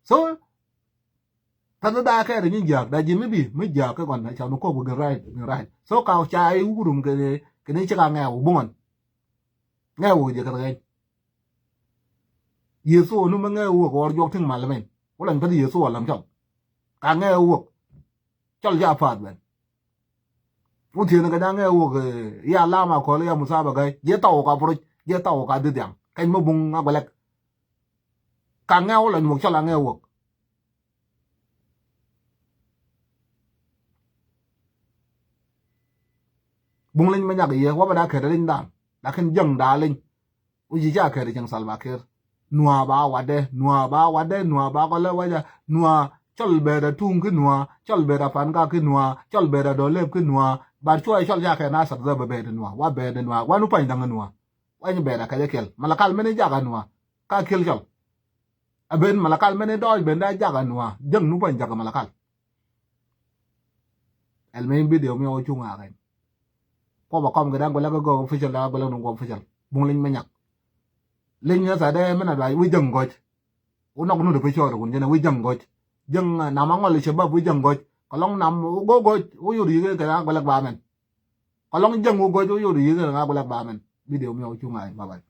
So thath da kɛɛr i̱ nyi jiaak da ji̱ mi bi mi jiaak kɛ gɔn a ca mi kuɔp kɛ gɛn ra̱a̱c gɛn ra̱a̱c. So ka ca i̱ wuk rum kɛ kɛ ni ci ka ŋɛɛ wä buŋɔn. Ŋɛɛ wä kɛ jiɛ kɛ rɛny. Yesu nu mɛ ŋɛɛ wä kɛ wä juɔk ti̱ŋ mal mɛn wä lany pɛth Yesu wä lam cɔl. Ka ŋɛɛ wä cɔl ca path ben. Wä thieen kɛ ja ŋɛɛ wä kɛ ya lam a kɔl ya musaba gay jiɛ thaw ka puruc jiɛ thaw ka dhi dhiaŋ kɛny mɛ buŋ a guɛlɛk. Ka ŋɛɛ wä lany wä cɔl a ŋɛɛ wä. Buŋ liny mɛ nyak yɛ wä bɛ da kɛt liny dan lakin jäŋ da liny. Wä ji̱ ca kɛt cäŋ Salva Kiir. Nua ba wadɛ nua ba wadɛ nua ba kɔlɛ waja nua cɔl bɛ da tuŋ ki nua cɔl bɛ da pan ka ki nua cɔl bɛ da dɔ lep ki nua. Bar cuɔ cɔl ca kɛt na sat dhɛ bɛ bɛ da nua wa bɛ da nua wa nu pany daŋ nua. Wa nyi bɛ da kɛjɛ kiɛl malakal mɛn i̱ jaka nua. Ka kiɛl cɔl. A ben malakal mɛn i̱ dɔɔc ben da jaka nua jäŋ nu pany jaka malakal. Ɛl mɛ in video mi ɔ cuŋ a kɛn. Kuɔp a kɔm kɛ dan guɛlɛ kɛ gɔk official dan guɛlɛ ni guɔk official buŋ liny mɛ nyak. Liny ni tha̱a̱ dee mɛn a duac wi̱c jäŋ gɔc. Wä nɔk nut ɛ pi cɔɔr kun jɛn ɛ wi̱c jäŋ gɔc. Jäŋ nam a ŋɔl i̱ shabab wi̱c jäŋ gɔc kɛ lɔŋ nam wä go̱o̱k gɔc wä yot yi̱k kɛ dan guɛlɛ ba mɛn. Kɛ lɔŋ jäŋ wä gɔc wä yot yi̱k kɛ dan guɛlɛ ba mɛn. Video mi ɔ cuŋ a kɛn bye bye.